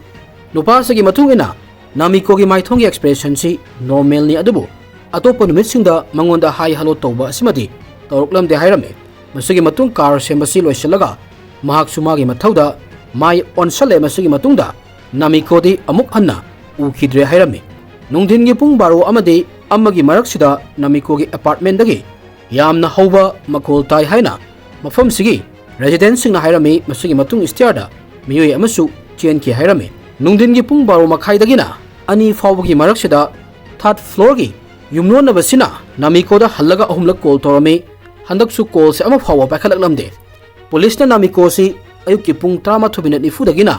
ꯅꯨꯄꯥ ꯑꯁꯤꯒꯤ ꯃꯇꯨꯡ ꯏꯟꯅ ꯅꯥꯃꯤꯀꯣꯒꯤ ꯃꯥꯏꯊꯣꯡꯒꯤ expression ꯁꯤ normal ꯅꯤ, ꯑꯗꯨꯕꯨ ꯑꯇꯣꯞꯄ ꯅꯨꯃꯤꯠꯁꯤꯡꯗ ꯃꯉꯣꯟꯗ hi hello ꯇꯧꯕ ꯑꯁꯤꯃꯗꯤ ꯇꯧꯔꯛꯂꯝꯗꯦ ꯍꯥꯏꯔꯝꯃꯤ꯫ ꯃꯁꯤꯒꯤ ꯃꯇꯨꯡ car ꯁꯦꯝꯕꯁꯤ ꯂꯣꯏꯁꯤꯜꯂꯒ ꯃꯍꯥꯛꯁꯨ ꯃꯥꯒꯤ ꯃꯊꯧꯗ ꯃꯥꯏ ꯑꯣꯟꯁꯜꯂꯦ꯫ ꯃꯁꯤꯒꯤ ꯃꯇꯨꯡꯗ ꯅꯥꯃꯤꯀꯣꯗꯤ ꯑꯃꯨꯛ ꯍꯟꯅ ꯎꯈꯤꯗ꯭ꯔꯦ ꯍꯥꯏꯔꯝꯃꯤ꯫ ꯅꯨꯡꯊꯤꯟꯒꯤ ꯄꯨꯡ ꯕꯥꯔꯣ ꯑꯃꯗꯤ ꯑꯃꯒꯤ ꯃꯔꯛꯁꯤꯗ ꯅꯥꯃꯤꯀꯣꯒꯤ ꯑꯦꯄꯥꯔꯠꯃꯦꯟꯗꯒꯤ ꯌꯥꯝꯅ ꯍꯧꯕ ꯃꯈꯣꯜ ꯇꯥꯏ ꯍꯥꯏꯅ ꯃꯐꯝꯁꯤꯒꯤ ꯔꯦꯁꯤꯗꯦꯟꯠꯁꯤꯡꯅ ꯍꯥꯏꯔꯝꯃꯤ꯫ ꯃꯁꯤꯒꯤ ꯃꯇꯨꯡ ꯁ꯭ꯇꯦꯌꯔꯗ ꯃꯤꯑꯣꯏ ꯑꯃꯁꯨ ꯆꯦꯟꯈꯤ ꯍꯥꯏꯔꯝꯃꯤ꯫ ꯅꯨꯡꯊꯤꯟꯒꯤ ꯄꯨꯡ ꯕꯥꯔꯣ ꯃꯈꯥꯏꯗꯒꯤꯅ ꯑꯅꯤ ꯐꯥꯎꯕꯒꯤ ꯃꯔꯛꯁꯤꯗ ꯊꯥꯔꯗ ꯐ꯭ꯂꯣꯔꯒꯤ ꯌꯨꯝꯂꯣꯟꯅꯕꯁꯤꯅ ꯅꯥꯃꯤꯀꯣꯗ ꯍꯜꯂꯒ ꯑꯍꯨꯝꯂꯛ ꯀꯣꯜ ꯇꯧꯔꯝꯃꯤ꯫ ꯍꯟꯗꯛꯁꯨ ꯀꯣꯜꯁꯦ ꯑꯃ ꯐꯥꯎꯕ ꯄꯥꯏꯈꯠꯂꯛꯂꯝꯗꯦ꯫ ꯄꯨꯂꯤꯁꯅ ꯅꯥꯃꯤꯀꯣꯁꯤ ꯑꯌꯨꯛꯀꯤ ꯄꯨꯡ ꯇꯔꯥꯃꯥꯊꯣꯏ ꯃꯤꯅꯠ ꯅꯤꯐꯨꯗꯒꯤꯅ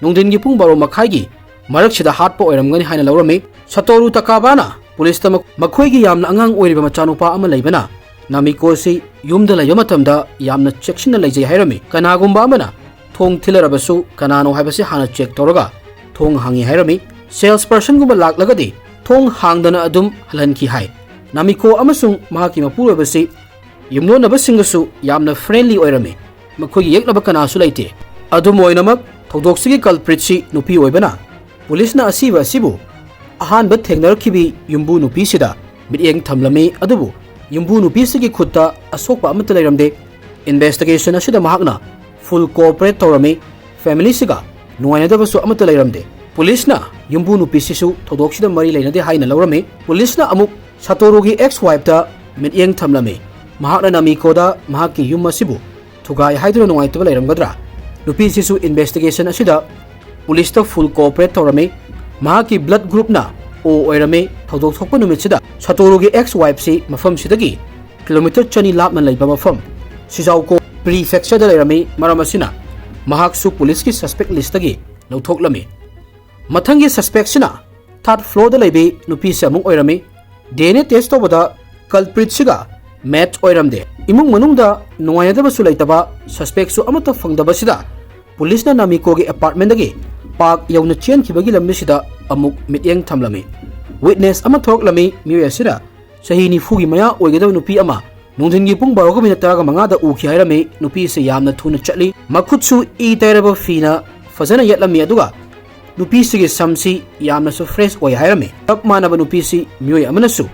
ꯅꯨꯡꯊꯤꯟꯒꯤ ꯄꯨꯡ ꯕꯥꯔꯣ ꯃꯈꯥꯏꯒꯤ ꯃꯔꯛꯁꯤꯗ ꯍꯥꯠꯄ ꯑꯣꯏꯔꯝꯒꯅꯤ ꯍꯥꯏꯅ ꯂꯧꯔꯝꯃꯤ꯫ ꯁꯇꯣꯔꯨ ꯇꯀꯥꯕꯥꯅ ꯄꯨꯂꯤꯁꯇ ꯃ-, ꯃꯈꯣꯏꯒꯤ ꯌꯥꯝꯅ ꯑꯉꯥꯡ ꯑꯣꯏꯔꯤꯕ ꯃꯆꯥꯅꯨꯄꯥ ꯑꯃ ꯂꯩꯕꯅ ꯅꯥꯃꯤꯀꯣꯁꯤ ꯌꯨꯝꯗ ꯂꯩꯕ ꯃꯇꯝꯗ ꯌꯥꯝꯅ ꯆꯦꯛꯁꯤꯟꯅ ꯂꯩꯖꯩ ꯍꯥꯏꯔꯝꯃꯤ꯫ ꯀꯅꯥꯒꯨꯝꯕ ꯑꯃꯅ ꯊꯣꯡ ꯊꯤꯜꯂꯔꯕꯁꯨ ꯀꯅꯥꯅꯣ ꯍꯥꯏꯕꯁꯤ ꯍꯥꯟꯅ ꯆꯦꯛ ꯇꯧꯔꯒ ꯊꯣꯡ ꯍꯥꯡꯉꯤ ꯍꯥꯏꯔꯝꯃꯤ꯫ ꯁꯦꯜꯁ ꯄꯔꯁꯟꯒꯨꯝꯕ ꯂꯥꯛꯂꯒꯗꯤ ꯊꯣꯡ ꯍꯥꯡꯗꯅ ꯑꯗꯨꯝ ꯍꯜꯍꯟꯈꯤ ꯍꯥꯏ꯫ ꯅꯥꯃꯤꯀꯣ ꯑꯃꯁꯨꯡ ꯃꯍꯥꯛꯀꯤ ꯃꯄꯨꯔꯣꯏꯕꯁꯤ ꯌꯨꯝꯂꯣꯟꯅꯕꯁꯤꯡꯒꯁꯨ ꯌꯥꯝꯅ ꯐ꯭ꯔꯦꯟꯂꯤ ꯑꯣꯏꯔꯝꯃꯤ꯫ ꯃꯈꯣꯏꯒꯤ ꯌꯦꯛꯅꯕ ꯀꯅꯥꯁꯨ ꯂꯩꯇꯦ꯫ ꯑꯗꯨꯝ ꯑꯣꯏꯅꯃꯛ, ꯊꯧꯗꯣꯛꯁꯤꯒꯤ ꯀꯜꯄ꯭ꯔꯤꯠꯁꯤ ꯅꯨꯄꯤ ꯑꯣꯏꯕꯅ, ꯄꯨꯂꯤꯁꯅ ꯑꯁꯤꯕ ꯑꯁꯤꯕꯨ ꯑꯍꯥꯟꯕ ꯊꯦꯡꯅꯔꯛꯈꯤꯕꯤ ꯌꯨꯝꯕꯨ ꯅꯨꯄꯤꯁꯤꯗ ꯃꯤꯠꯌꯦꯡ ꯊꯝꯂꯝꯃꯤ, ꯑꯗꯨꯕꯨ ꯌꯨꯝꯕꯨ ꯅꯨꯄꯤꯁꯤꯒꯤ ꯈꯨꯠꯇ ꯑꯁꯣꯛꯄ ꯑꯃꯠꯇ ꯂꯩꯔꯝꯗꯦ꯫ ꯏꯟꯚꯦꯁꯇꯤꯒꯦꯁꯟ ꯑꯁꯤꯗ ꯃꯍꯥꯛꯅ ꯐꯨꯜ ꯀꯣꯑꯣꯄꯔꯦꯠ ꯇꯧꯔꯝꯃꯤ꯫ ꯐꯦꯃꯤꯂꯤꯁꯤꯒ ꯅꯨꯡꯉꯥꯏꯅꯗꯕꯁꯨ ꯑꯃꯠꯇ ꯂꯩꯔꯝꯗꯦ꯫ ꯄꯨꯂꯤꯁꯅ ꯌꯨꯝꯕꯨ ꯅꯨꯄꯤꯁꯤꯁꯨ ꯊꯧꯗꯣꯛꯁꯤꯗ ꯃꯔꯤ ꯂꯩꯅꯗꯦ ꯍꯥꯏꯅ ꯂꯧꯔꯝꯃꯤ꯫ ꯄꯨꯂꯤꯁꯅ ꯑꯃꯨꯛ ꯁꯥꯇꯣꯔꯨꯒꯤ ꯑꯦꯛꯁ ꯋꯥꯏꯐꯇ ꯃꯤꯠꯌꯦꯡ ꯊꯝꯂꯝꯃꯤ꯫ ꯃꯍꯥꯛꯅ ꯅꯥꯃꯤꯀꯣꯗ ꯃꯍꯥꯛꯀꯤ ꯌꯨꯝ ꯑꯁꯤꯕꯨ ꯊꯨꯒꯥꯏ ꯍꯥꯏꯗꯨꯅ ꯅꯨꯡꯉꯥꯏꯇꯕ ꯂꯩꯔꯝꯒꯗ꯭ꯔꯥ? ꯅꯨꯄꯤꯁꯤꯁꯨ ꯏꯟꯚꯦꯁꯇꯤꯒꯦꯁꯟ ꯑꯁꯤꯗ ꯄꯨꯂꯤꯁꯇ ꯐꯨꯜ ꯀꯣꯑꯣꯄꯔꯦꯠ ꯇꯧꯔꯝꯃꯤ꯫ ꯃꯍꯥꯛꯀꯤ ꯕ꯭ꯂꯗ ꯒ꯭ꯔꯨꯞꯅ ꯑꯣ ꯑꯣꯏꯔꯝꯃꯤ꯫ ꯊꯧꯗꯣꯛ ꯊꯣꯛꯄ ꯅꯨꯃꯤꯠꯁꯤꯗ ꯁꯥꯇꯣꯔꯨꯒꯤ ꯑꯦꯛꯁ ꯋꯥꯏꯐꯁꯤ ꯃꯐꯝꯁꯤꯗꯒꯤ ꯀꯤꯂꯣꯃꯤꯇꯔ ꯆꯅꯤ ꯂꯥꯞꯅ ꯂꯩꯕ ꯃꯐꯝ ꯁꯤꯖꯥꯎꯀꯣ ꯄ꯭ꯔꯤꯐꯦꯛꯆꯔꯗ ꯂꯩꯔꯝꯃꯤ꯫ ꯃꯔꯝ ꯑꯁꯤꯅ ꯃꯍꯥꯛꯁꯨ ꯄꯨꯂꯤꯁꯀꯤ ꯁꯁꯄꯦꯛ ꯂꯤꯁꯇꯒꯤ ꯂꯧꯊꯣꯛꯂꯝꯃꯤ꯫ ꯃꯊꯪꯒꯤ ꯁꯁꯄꯦꯛꯁꯤꯅ ꯊꯥꯔꯗ ꯐ꯭ꯂꯣꯔꯗ ꯂꯩꯕꯤ ꯅꯨꯄꯤꯁꯤ ꯑꯃꯨꯛ ꯑꯣꯏꯔꯝꯃꯤ꯫ ꯗꯤ ꯑꯦꯟ ꯑꯦ ꯇꯦꯁ ꯇꯧꯕꯗ ꯀꯜꯄ꯭ꯔꯤꯠꯁꯤꯒ ꯃꯦꯠꯆ ꯑꯣꯏꯔꯝꯗꯦ꯫ ꯏꯃꯨꯡ ꯃꯅꯨꯡꯗ ꯅꯨꯡꯉꯥꯏꯅꯗꯕꯁꯨ ꯂꯩꯇꯕ, ꯁꯁꯄꯦꯛꯁꯨ ꯑꯃꯠꯇ ꯐꯪꯗꯕꯁꯤꯗ ꯄꯨꯂꯤꯁꯅ ꯅꯥꯃꯤꯀꯣꯒꯤ ꯑꯦꯄꯥꯔꯠꯃꯦꯟꯗꯒꯤ ꯄꯥꯔꯛ ꯌꯧꯅ ꯆꯦꯟꯈꯤꯕꯒꯤ ꯂꯝꯕꯤꯁꯤꯗ ꯑꯃꯨꯛ ꯃꯤꯠꯌꯦꯡ ꯊꯝꯂꯝꯃꯤ꯫ ꯋꯤꯠꯅꯦꯁ ꯑꯃ ꯊꯣꯔꯛꯂꯝꯃꯤ꯫ ꯃꯤꯑꯣꯏ ꯑꯁꯤꯅ ꯆꯍꯤ ꯅꯤꯐꯨꯒꯤ ꯃꯌꯥ ꯑꯣꯏꯒꯗꯕ ꯅꯨꯄꯤ ꯑꯃ ꯅꯨꯡꯊꯤꯟꯒꯤ ꯄꯨꯡ ꯕꯥꯔꯣꯒ ꯃꯤꯅꯤꯠ ꯇꯔꯥꯒ ꯃꯉꯥꯗ ꯎꯈꯤ ꯍꯥꯏꯔꯝꯃꯤ꯫ ꯅꯨꯄꯤ ꯑꯁꯤ ꯌꯥꯝꯅ ꯊꯨꯅ ꯆꯠꯂꯤ꯫ ꯃꯈꯨꯠꯁꯨ ꯏ ꯇꯩꯔꯕ ꯐꯤꯅ ꯐꯖꯅ ꯌꯦꯠꯂꯝꯃꯤ, ꯑꯗꯨꯒ ꯅꯨꯄꯤꯁꯤꯒꯤ ꯁꯝꯁꯤ ꯌꯥꯝꯅꯁꯨ ꯐ꯭ꯔꯦꯁ ꯑꯣꯏ ꯍꯥꯏꯔꯝꯃꯤ꯫ ꯆꯞ ꯃꯥꯟꯅꯕ ꯅꯨꯄꯤꯁꯤ ꯃꯤꯑꯣꯏ ꯑꯃꯅꯁꯨ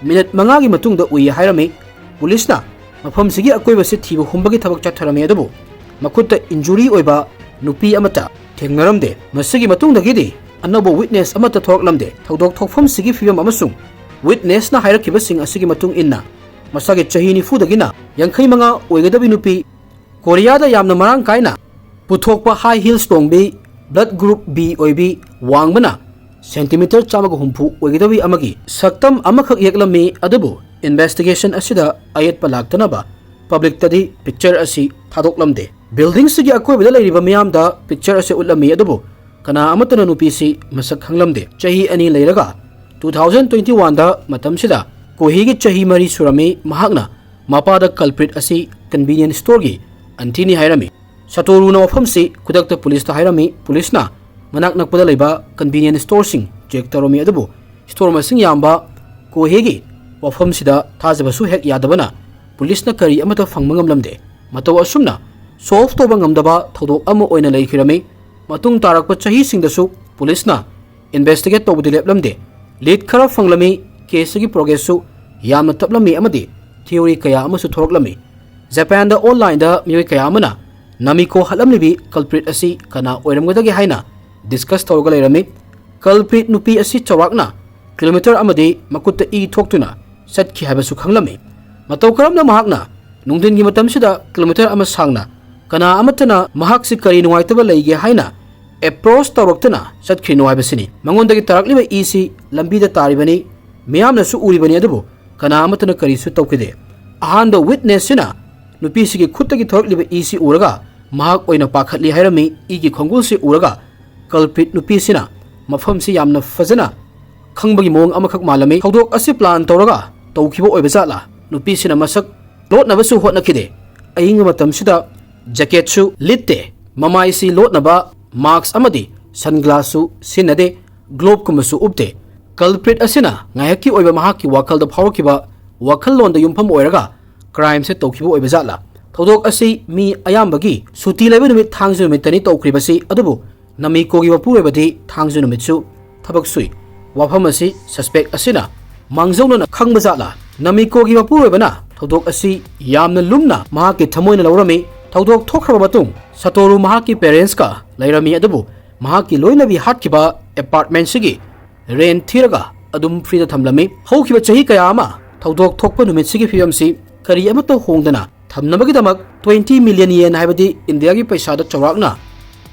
ꯃꯤꯅꯤꯠ ꯃꯉꯥꯒꯤ ꯃꯇꯨꯡꯗ ꯎꯏ ꯍꯥꯏꯔꯝꯃꯤ꯫ ꯄꯨꯂꯤꯁꯅ ꯃꯐꯝꯁꯤꯒꯤ ꯑꯀꯣꯏꯕꯁꯤ ꯊꯤꯕ ꯍꯨꯝꯕꯒꯤ ꯊꯕꯛ ꯆꯠꯊꯔꯝꯃꯤ, ꯑꯗꯨꯕꯨ ꯃꯈꯨꯠꯇ ꯏꯟꯖꯨꯔꯤ ꯑꯣꯏꯕ ꯅꯨꯄꯤ ꯑꯃꯠꯇ ꯊꯦꯡꯅꯔꯝꯗꯦ꯫ ꯃꯁꯤꯒꯤ ꯃꯇꯨꯡꯗꯒꯤꯗꯤ ꯑꯅꯧꯕ ꯋꯤꯠꯅꯦꯁ ꯑꯃꯠꯇ ꯊꯣꯔꯛꯂꯝꯗꯦ꯫ ꯊꯧꯗꯣꯛ ꯊꯣꯛꯐꯝꯁꯤꯒꯤ ꯐꯤꯕꯝ ꯑꯃꯁꯨꯡ Witnessꯅ ꯍꯥꯏꯔꯛꯈꯤꯕꯁꯤꯡ ꯑꯁꯤꯒꯤ ꯃꯇꯨꯡ ꯏꯟꯅ, ꯃꯁꯥꯒꯤ ꯆꯍꯤ ꯅꯤꯐꯨꯗꯒꯤꯅ ꯌꯥꯡꯈꯩ ꯃꯉꯥ ꯑꯣꯏꯒꯗꯕꯤ ꯅꯨꯄꯤ, ꯀꯣꯔꯤꯌꯥꯗ ꯌꯥꯝꯅ ꯃꯔꯥꯡ ꯀꯥꯏꯅ ꯄꯨꯊꯣꯛꯄ high heels ꯇꯣꯡꯕꯤ, blood group B ꯑꯣꯏꯕꯤ, ꯋꯥꯡꯕꯅ ꯁꯦꯟꯇꯤꯃꯤꯇꯔ ꯆꯥꯝꯃꯒ ꯍꯨꯝꯐꯨ ꯑꯣꯏꯒꯗꯕꯤ ꯑꯃꯒꯤ ꯁꯛꯇꯝ ꯑꯃꯈꯛ ꯌꯦꯛꯂꯝꯃꯤ꯫ ꯑꯗꯨꯕꯨ investigation ꯑꯁꯤꯗ ꯑꯌꯦꯠꯄ ꯂꯥꯛꯇꯅꯕ publicꯇꯗꯤ picture ꯑꯁꯤ ꯊꯥꯗꯣꯛꯂꯝꯗꯦ꯫ Buildingꯁꯤꯒꯤ ꯑꯀꯣꯏꯕꯗ ꯂꯩꯔꯤꯕ ꯃꯤꯌꯥꯝꯗ picture ꯑꯁꯤ ꯎꯠꯂꯝꯃꯤ, ꯑꯗꯨꯕꯨ ꯀꯅꯥ ꯑꯃꯠꯇꯅ ꯅꯨꯄꯤꯁꯤ ꯃꯁꯛ ꯈꯪꯂꯝꯗꯦ꯫ ꯆꯍꯤ ꯑꯅꯤ ꯂꯩꯔꯒ two thousand twenty oneꯗ ꯃꯇꯝꯁꯤꯗ ꯀꯣꯍꯤꯒꯤ ꯆꯍꯤ ꯃꯔꯤ ꯁꯨꯔꯝꯃꯤ꯫ ꯃꯍꯥꯛꯅ ꯃꯄꯥꯗ culprit ꯑꯁꯤ convenience storeꯒꯤ auntyꯅꯤ ꯍꯥꯏꯔꯝꯃꯤ꯫ ꯁꯇꯣꯔꯨꯅ ꯋꯥꯐꯝꯁꯤ ꯈꯨꯗꯛꯇ policeꯇ ꯍꯥꯏꯔꯝꯃꯤ꯫ Policeꯅ ꯃꯅꯥꯛ ꯅꯛꯄꯗ ꯂꯩꯕ convenience storeꯁꯤꯡ check ꯇꯧꯔꯝꯃꯤ, ꯑꯗꯨꯕꯨ store ꯃꯁꯤꯡ ꯌꯥꯝꯕ ꯀꯣꯍꯦꯒꯤ ꯋꯥꯐꯝꯁꯤꯗ ꯊꯥꯖꯕꯁꯨ ꯍꯦꯛ ꯌꯥꯗꯕꯅ policeꯅ ꯀꯔꯤ ꯑꯃꯠꯇ ꯐꯪꯕ ꯉꯝꯂꯝꯗꯦ꯫ ꯃꯇꯧ ꯑꯁꯨꯝꯅ solve ꯇꯧꯕ ꯉꯝꯗꯕ ꯊꯧꯗꯣꯛ ꯑꯃ ꯑꯣꯏꯅ ꯂꯩꯈꯤꯔꯝꯃꯤ꯫ ꯃꯇꯨꯡ ꯇꯥꯔꯛꯄ ꯆꯍꯤꯁꯤꯡꯗꯁꯨ policeꯅ investigate ꯇꯧꯕꯗꯤ ꯂꯦꯞꯂꯝꯗꯦ꯫ Lead ꯈꯔ ꯐꯪꯂꯝꯃꯤ, caseꯁꯤꯒꯤ progressꯁꯨ ꯌꯥꯝꯅ ꯇꯞꯂꯝꯃꯤ ꯑꯃꯗꯤ theory ꯀꯌꯥ ꯑꯃꯁꯨ ꯊꯣꯔꯛꯂꯝꯃꯤ꯫ ꯖꯄꯥꯟꯗ onlineꯗ ꯃꯤꯑꯣꯏ ꯀꯌꯥ ꯑꯃꯅ ꯅꯥꯃꯤꯀꯣ ꯍꯥꯠꯂꯝꯂꯤꯕꯤ culprit ꯑꯁꯤ ꯀꯅꯥ ꯑꯣꯏꯔꯝꯒꯗꯒꯦ ꯍꯥꯏꯅ discuss ꯇꯧꯔꯒ ꯂꯩꯔꯝꯃꯤ꯫ Culprit ꯅꯨꯄꯤ ꯑꯁꯤ ꯆꯥꯎꯔꯥꯛꯅ kilometre ꯑꯃꯗꯤ ꯃꯈꯨꯠꯇ ꯏ ꯊꯣꯛꯇꯨꯅ ꯆꯠꯈꯤ ꯍꯥꯏꯕꯁꯨ ꯈꯪꯂꯝꯃꯤ꯫ ꯃꯇꯧ ꯀꯔꯝꯅ ꯃꯍꯥꯛꯅ ꯅꯨꯡꯊꯤꯟꯒꯤ ꯃꯇꯝꯁꯤꯗ kilometre ꯑꯃ ꯁꯥꯡꯅ ꯀꯅꯥ ꯑꯃꯠꯇꯅ ꯃꯍꯥꯛꯁꯤ ꯀꯔꯤ ꯅꯨꯡꯉꯥꯏꯇꯕ ꯂꯩꯒꯦ ꯍꯥꯏꯅ approach ꯇꯧꯔꯛꯇꯅ ꯆꯠꯈ꯭ꯔꯤꯅꯣ ꯍꯥꯏꯕꯁꯤꯅꯤ꯫ ꯃꯉꯣꯟꯗꯒꯤ ꯇꯥꯔꯛꯂꯤꯕ ꯏꯁꯤ ꯂꯝꯕꯤꯗ ꯇꯥꯔꯤꯕꯅꯤ, ꯃꯤꯌꯥꯝꯅꯁꯨ ꯎꯔꯤꯕꯅꯤ, ꯑꯗꯨꯕꯨ ꯀꯅꯥ ꯑꯃꯠꯇꯅ ꯀꯔꯤꯁꯨ ꯇꯧꯈꯤꯗꯦ꯫ ꯑꯍꯥꯟꯕ witnessꯁꯤꯅ ꯅꯨꯄꯤꯁꯤꯒꯤ ꯈꯨꯠꯇꯒꯤ ꯊꯣꯔꯛꯂꯤꯕ ꯏꯁꯤ ꯎꯔꯒ ꯃꯍꯥꯛ ꯑꯣꯏꯅ ꯄꯥꯈꯠꯂꯤ ꯍꯥꯏꯔꯝꯃꯤ꯫ ꯏꯒꯤ ꯈꯣꯡꯒꯨꯜꯁꯤ ꯎꯔꯒ culprit ꯅꯨꯄꯤꯁꯤꯅ ꯃꯐꯝꯁꯤ ꯌꯥꯝꯅ ꯐꯖꯅ ꯈꯪꯕꯒꯤ ꯃꯑꯣꯡ ꯑꯃꯈꯛ ꯃꯥꯜꯂꯝꯃꯤ꯫ ꯊꯧꯗꯣꯛ ꯑꯁꯤ plan ꯇꯧꯔꯒ ꯇꯧꯈꯤꯕ ꯑꯣꯏꯕ ꯖꯥꯠꯂꯥ? ꯅꯨꯄꯤꯁꯤꯅ ꯃꯁꯛ ꯂꯣꯠꯅꯕꯁꯨ ꯍꯣꯠꯅꯈꯤꯗꯦ꯫ ꯑꯏꯪꯕ ꯃꯇꯝꯁꯤꯗ jacketꯁꯨ ꯂꯤꯠꯇꯦ, ꯃꯃꯥꯏꯁꯤ ꯂꯣꯠꯅꯕ mask ꯑꯃꯗꯤ sunglassꯁꯨ ꯁꯤꯖꯤꯟꯅꯗꯦ, gloveꯀꯨꯝꯕꯁꯨ ꯎꯞꯇꯦ꯫ Culprit ꯑꯁꯤꯅ ꯉꯥꯏꯍꯥꯛꯀꯤ ꯑꯣꯏꯕ ꯃꯍꯥꯛꯀꯤ ꯋꯥꯈꯜꯗ ꯐꯥꯎꯔꯛꯈꯤꯕ ꯋꯥꯈꯜꯂꯣꯟꯗ ꯌꯨꯝꯐꯝ ꯑꯣꯏꯔꯒ crimeꯁꯦ ꯇꯧꯈꯤꯕ ꯑꯣꯏꯕ ꯖꯥꯠꯂꯥ? ꯊꯧꯗꯣꯛ ꯑꯁꯤ ꯃꯤ ꯑꯌꯥꯝꯕꯒꯤ ꯁꯨꯇꯤ ꯂꯩꯕ ꯅꯨꯃꯤꯠ ꯊꯥꯡꯖ ꯅꯨꯃꯤꯠꯇꯅꯤ ꯇꯧꯈ꯭ꯔꯤꯕꯁꯤ, ꯑꯗꯨꯕꯨ ꯅꯥꯃꯤꯀꯣꯒꯤ ꯃꯄꯨꯔꯣꯏꯕꯗꯤ ꯊꯥꯡꯖ ꯅꯨꯃꯤꯠꯁꯨ ꯊꯕꯛ ꯁꯨꯏ꯫ ꯋꯥꯐꯝ ꯑꯁꯤ suspect ꯑꯁꯤꯅ ꯃꯥꯡꯖꯧꯅꯅ ꯈꯪꯕ ꯖꯥꯠꯂꯥ? ꯅꯥꯃꯤꯀꯣꯒꯤ ꯃꯄꯨꯔꯣꯏꯕꯅ ꯊꯧꯗꯣꯛ ꯑꯁꯤ ꯌꯥꯝꯅ ꯂꯨꯝꯅ ꯃꯍꯥꯛꯀꯤ ꯊꯃꯣꯏꯅ ꯂꯧꯔꯝꯃꯤ꯫ ꯊꯧꯗꯣꯛ ꯊꯣꯛꯈ꯭ꯔꯕ ꯃꯇꯨꯡ ꯁꯇꯣꯔꯨ ꯃꯍꯥꯛꯀꯤ parentsꯀ ꯂꯩꯔꯝꯃꯤ, ꯑꯗꯨꯕꯨ ꯃꯍꯥꯛꯀꯤ ꯂꯣꯏꯅꯕꯤ ꯍꯥꯠꯈꯤꯕ apartmentꯁꯤꯒꯤ rent ꯊꯤꯔꯒ ꯑꯗꯨꯝ ꯐ꯭ꯔꯤꯗ ꯊꯝꯂꯝꯃꯤ꯫ ꯍꯧꯈꯤꯕ ꯆꯍꯤ ꯀꯌꯥ ꯑꯃ ꯊꯧꯗꯣꯛ ꯊꯣꯛꯄ ꯅꯨꯃꯤꯠꯁꯤꯒꯤ ꯐꯤꯕꯝꯁꯤ ꯀꯔꯤ ꯑꯃꯠꯇ ꯍꯣꯡꯗꯅ ꯊꯝꯅꯕꯒꯤꯗꯃꯛ twenty million yen, ꯍꯥꯏꯕꯗꯤ ꯏꯟꯗꯤꯌꯥꯒꯤ ꯄꯩꯁꯥꯗ ꯆꯥꯎꯔꯥꯛꯅ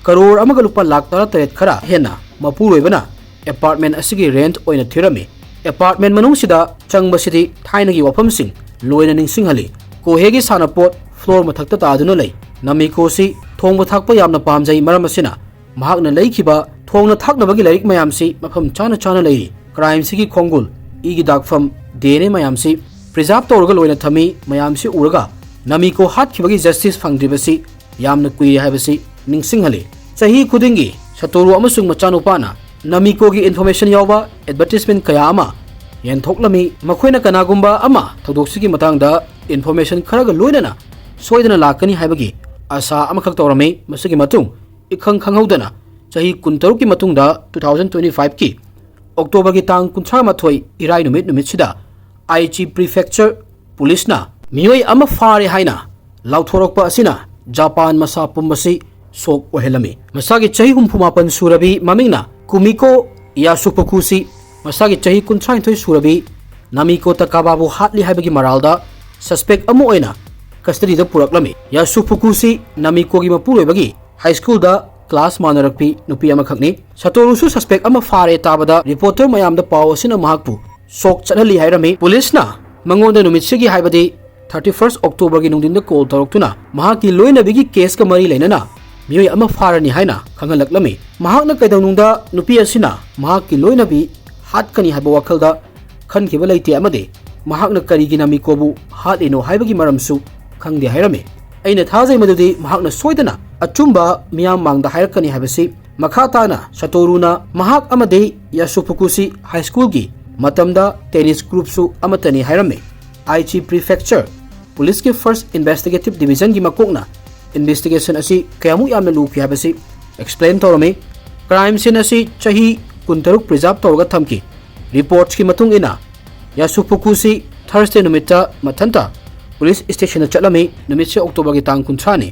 ꯀꯔꯣꯔ ꯑꯃꯒ ꯂꯨꯄꯥ ꯂꯥꯈ ꯇꯔꯥꯇꯔꯦꯠ ꯈꯔ ꯍꯦꯟꯅ ꯃꯄꯨꯔꯣꯏꯕꯅ ꯑꯦꯄꯥꯔꯠꯃꯦꯟ ꯑꯁꯤꯒꯤ ꯔꯦꯟꯠ ꯑꯣꯏꯅ ꯊꯤꯔꯝꯃꯤ꯫ ꯑꯦꯄꯥꯔꯠꯃꯦꯟ ꯃꯅꯨꯡꯁꯤꯗ ꯆꯪꯕꯁꯤꯗꯤ ꯊꯥꯏꯅꯒꯤ ꯋꯥꯐꯝꯁꯤꯡ ꯂꯣꯏꯅ ꯅꯤꯡꯁꯤꯡꯍꯜꯂꯤ꯫ ꯀꯣꯍꯦꯒꯤ ꯁꯥꯟꯅꯄꯣꯠ ꯐ꯭ꯂꯣꯔ ꯃꯊꯛꯇ ꯇꯥꯗꯨꯅ ꯂꯩ꯫ ꯅꯃꯤꯀꯣꯁꯤ ꯊꯣꯡꯕ ꯊꯥꯛꯄ ꯌꯥꯝꯅ ꯄꯥꯝꯖꯩ, ꯃꯔꯝ ꯑꯁꯤꯅ ꯃꯍꯥꯛꯅ ꯂꯩꯈꯤꯕ ꯊꯣꯡꯅ ꯊꯥꯛꯅꯕꯒꯤ ꯂꯥꯏꯔꯤꯛ ꯃꯌꯥꯝꯁꯤ ꯃꯐꯝ ꯆꯥꯅ ꯆꯥꯅ ꯂꯩꯔꯤ꯫ ꯀ꯭ꯔꯥꯏꯝꯁꯤꯒꯤ ꯈꯣꯡꯒꯨꯜ, ꯏꯒꯤ ꯗꯥꯛꯐꯝ, ꯗꯤ ꯑꯦꯟ ꯑꯦ ꯃꯌꯥꯝꯁꯤ ꯄ꯭ꯔꯤꯖꯥꯔꯚ ꯇꯧꯔꯒ ꯂꯣꯏꯅ ꯊꯝꯃꯤ꯫ ꯃꯌꯥꯝꯁꯤ ꯎꯔꯒ ꯅꯃꯤꯀꯣ ꯍꯥꯠꯈꯤꯕꯒꯤ ꯖꯁꯇꯤꯁ ꯐꯪꯗ꯭ꯔꯤꯕꯁꯤ ꯌꯥꯝꯅ ꯀꯨꯏꯔꯦ ꯍꯥꯏꯕꯁꯤ ꯅꯤꯡꯁꯤꯡꯍꯜꯂꯤ꯫ ꯆꯍꯤ ꯈꯨꯗꯤꯡꯒꯤ ꯁꯇꯣꯔꯨ ꯑꯃꯁꯨꯡ ꯃꯆꯥꯅꯨꯄꯥꯅ ꯅꯃꯤꯀꯣꯒꯤ ꯏꯟꯐꯣꯔꯃꯦꯁꯟ ꯌꯥꯎꯕ ꯑꯦꯗꯚꯔꯇꯤꯁꯃꯦꯟ ꯀꯌꯥ ꯑꯃ ꯌꯦꯟꯊꯣꯛꯂꯝꯃꯤ꯫ ꯃꯈꯣꯏꯅ ꯀꯅꯥꯒꯨꯝꯕ ꯑꯃ ꯊꯧꯗꯣꯛꯁꯤꯒꯤ ꯃꯇꯥꯡꯗ ꯏꯟꯐꯣꯔꯃꯦꯁꯟ ꯈꯔꯒ ꯂꯣꯏꯅꯅ ꯁꯣꯏꯗꯅ ꯂꯥꯛꯀꯅꯤ ꯍꯥꯏꯕꯒꯤ ꯑꯥꯁꯥ ꯑꯃꯈꯛ ꯇꯧꯔꯝꯃꯤ꯫ ꯃꯁꯤꯒꯤ ꯃꯇꯨꯡ ꯏꯈꯪ ꯈꯪꯍꯧꯗꯅ ꯆꯍꯤ ꯀꯨꯟꯇꯔꯨꯛꯀꯤ ꯃꯇꯨꯡꯗ, two thousand twenty five ꯀꯤ ꯑꯣꯛꯇꯣꯕꯔꯒꯤ ꯇꯥꯡ ꯀꯨꯟꯊ꯭ꯔꯥ ꯃꯥꯊꯣꯏ, ꯏꯔꯥꯏ ꯅꯨꯃꯤꯠ ꯅꯨꯃꯤꯠꯁꯤꯗ, ꯑꯥꯏꯆꯤ ꯄ꯭ꯔꯤꯐꯦꯛꯆꯔ ꯄꯨꯂꯤꯁꯅ ꯃꯤꯑꯣꯏ ꯑꯃ ꯐꯥꯔꯦ ꯍꯥꯏꯅ ꯂꯥꯎꯊꯣꯔꯛꯄ ꯑꯁꯤꯅ ꯖꯄꯥꯟ ꯃꯁꯥ ꯄꯨꯝꯕꯁꯤ ꯁꯣꯛ ꯑꯣꯏꯍꯜꯂꯝꯃꯤ꯫ ꯃꯁꯥꯒꯤ ꯆꯍꯤ ꯍꯨꯝꯐꯨ ꯃꯥꯄꯟ ꯁꯨꯔꯕꯤ ꯃꯃꯤꯡꯅ ꯀꯨꯃꯤꯀꯣ ꯌꯥꯁꯨꯐꯨꯀꯨꯁꯤ ꯃꯁꯥꯒꯤ ꯆꯍꯤ ꯀꯨꯟꯊ꯭ꯔꯥꯅꯤꯊꯣꯏ ꯁꯨꯔꯕꯤ ꯅꯥꯃꯤꯀꯣ ꯇꯀꯥꯕꯥꯕꯨ ꯍꯥꯠꯂꯤ ꯍꯥꯏꯕꯒꯤ ꯃꯔꯥꯜꯗ ꯁꯁꯄꯦꯛ ꯑꯃ ꯑꯣꯏꯅ ꯀꯁꯇꯗꯤꯗ ꯄꯨꯔꯛꯂꯝꯃꯤ꯫ ꯌꯥꯁꯨꯐꯨꯀꯨꯁꯤ ꯅꯥꯃꯤꯀꯣꯒꯤ ꯃꯄꯨꯔꯣꯏꯕꯒꯤ ꯍꯥꯏ ꯁ꯭ꯀꯨꯜꯗ ꯀ꯭ꯂꯥꯁ ꯃꯥꯟꯅꯔꯛꯄꯤ ꯅꯨꯄꯤ ꯑꯃꯈꯛꯅꯤ꯫ ꯁꯇꯣꯔꯨꯁꯨ ꯁꯁꯄꯦꯛ ꯑꯃ ꯐꯥꯔꯦ ꯇꯥꯕꯗ ꯔꯤꯄꯣꯔꯇꯔ ꯃꯌꯥꯝꯗ ꯄꯥꯎ ꯑꯁꯤꯅ ꯃꯍꯥꯛꯄꯨ ꯁꯣꯛ ꯆꯠꯍꯜꯂꯤ ꯍꯥꯏꯔꯝꯃꯤ꯫ ꯄꯨꯂꯤꯁꯅ ꯃꯉꯣꯟꯗ ꯅꯨꯃꯤꯠꯁꯤꯒꯤ, ꯍꯥꯏꯕꯗꯤ thirty first October ꯒꯤ ꯅꯨꯡꯊꯤꯟꯗ ꯀꯣꯜ ꯇꯧꯔꯛꯇꯨꯅ ꯃꯍꯥꯛꯀꯤ ꯂꯣꯏꯅꯕꯤꯒꯤ ꯀꯦꯁꯀ ꯃꯔꯤ ꯂꯩꯅꯅ ꯃꯤꯑꯣꯏ ꯑꯃ ꯐꯥꯔꯅꯤ ꯍꯥꯏꯅ ꯈꯪꯍꯜꯂꯛꯂꯝꯃꯤ꯫ ꯃꯍꯥꯛꯅ ꯀꯩꯗꯧꯅꯨꯡꯗ ꯅꯨꯄꯤ ꯑꯁꯤꯅ ꯃꯍꯥꯛꯀꯤ ꯂꯣꯏꯅꯕꯤ ꯍꯥꯠꯀꯅꯤ ꯍꯥꯏꯕ ꯋꯥꯈꯜꯗ ꯈꯟꯈꯤꯕ ꯂꯩꯇꯦ ꯑꯃꯗꯤ ꯃꯍꯥꯛꯅ ꯀꯔꯤꯒꯤ ꯅꯥꯃꯤꯀꯣꯕꯨ ꯍꯥꯠꯂꯤꯅꯣ ꯍꯥꯏꯕꯒꯤ ꯃꯔꯝꯁꯨ ꯈꯪꯗꯦ ꯍꯥꯏꯔꯝꯃꯤ꯫ ꯑꯩꯅ ꯊꯥꯖꯩ ꯃꯗꯨꯗꯤ ꯃꯍꯥꯛꯅ ꯁꯣꯏꯗꯅ ꯑꯆꯨꯝꯕ ꯃꯤꯌꯥꯝ ꯃꯥꯡꯗ ꯍꯥꯏꯔꯛꯀꯅꯤ ꯍꯥꯏꯕꯁꯤ꯫ ꯃꯈꯥ ꯇꯥꯅ ꯁꯇꯣꯔꯨꯅ ꯃꯍꯥꯛ ꯑꯃꯗꯤ ꯌꯥꯁꯨꯐꯨꯀꯨꯁꯤ ꯍꯥꯏ ꯁ꯭ꯀꯨꯜꯒꯤ ꯃꯇꯝꯗ ꯇꯦꯅꯤꯁ ꯒ꯭ꯔꯨꯞꯁꯨ ꯑꯃꯠꯇꯅꯤ ꯍꯥꯏꯔꯝꯃꯤ꯫ ꯑꯥꯏꯆꯤ ꯄ꯭ꯔꯤꯐꯦꯛꯆꯔ ꯄꯨꯂꯤꯁꯀꯤ ꯐꯥꯔꯁ ꯏꯟꯚꯦꯁꯇꯤꯒꯦꯇꯤꯚ ꯗꯤꯚꯤꯖꯟꯒꯤ ꯃꯀꯣꯛꯅ ꯏꯟꯚꯦꯁꯇꯤꯒꯦꯁꯟ ꯑꯁꯤ ꯀꯌꯥꯃꯨꯛ ꯌꯥꯝꯅ ꯂꯨꯈꯤ ꯍꯥꯏꯕꯁꯤ ꯑꯦꯛꯁꯄ꯭ꯂꯦꯟ ꯇꯧꯔꯝꯃꯤ꯫ ꯀ꯭ꯔꯥꯏꯝ ꯁꯤꯟ ꯑꯁꯤ ꯆꯍꯤ ꯀꯨꯟꯇꯔꯨꯛ ꯄ꯭ꯔꯤꯖꯥꯔꯚ ꯇꯧꯔꯒ ꯊꯝꯈꯤ꯫ ꯔꯤꯄꯣꯔꯠꯁꯀꯤ ꯃꯇꯨꯡ ꯏꯟꯅ, ꯌꯥꯁꯨꯐꯨꯀꯨꯁꯤ ꯊꯔꯁꯗꯦ ꯅꯨꯃꯤꯠꯇ ꯃꯊꯟꯇ ꯄꯨꯂꯤꯁ ꯁ꯭ꯇꯦꯁꯟꯗ ꯆꯠꯂꯝꯃꯤ꯫ ꯅꯨꯃꯤꯠꯁꯤ ꯑꯣꯛꯇꯣꯕꯔꯒꯤ ꯇꯥꯡ ꯀꯨꯟꯊ꯭ꯔꯥꯅꯤ꯫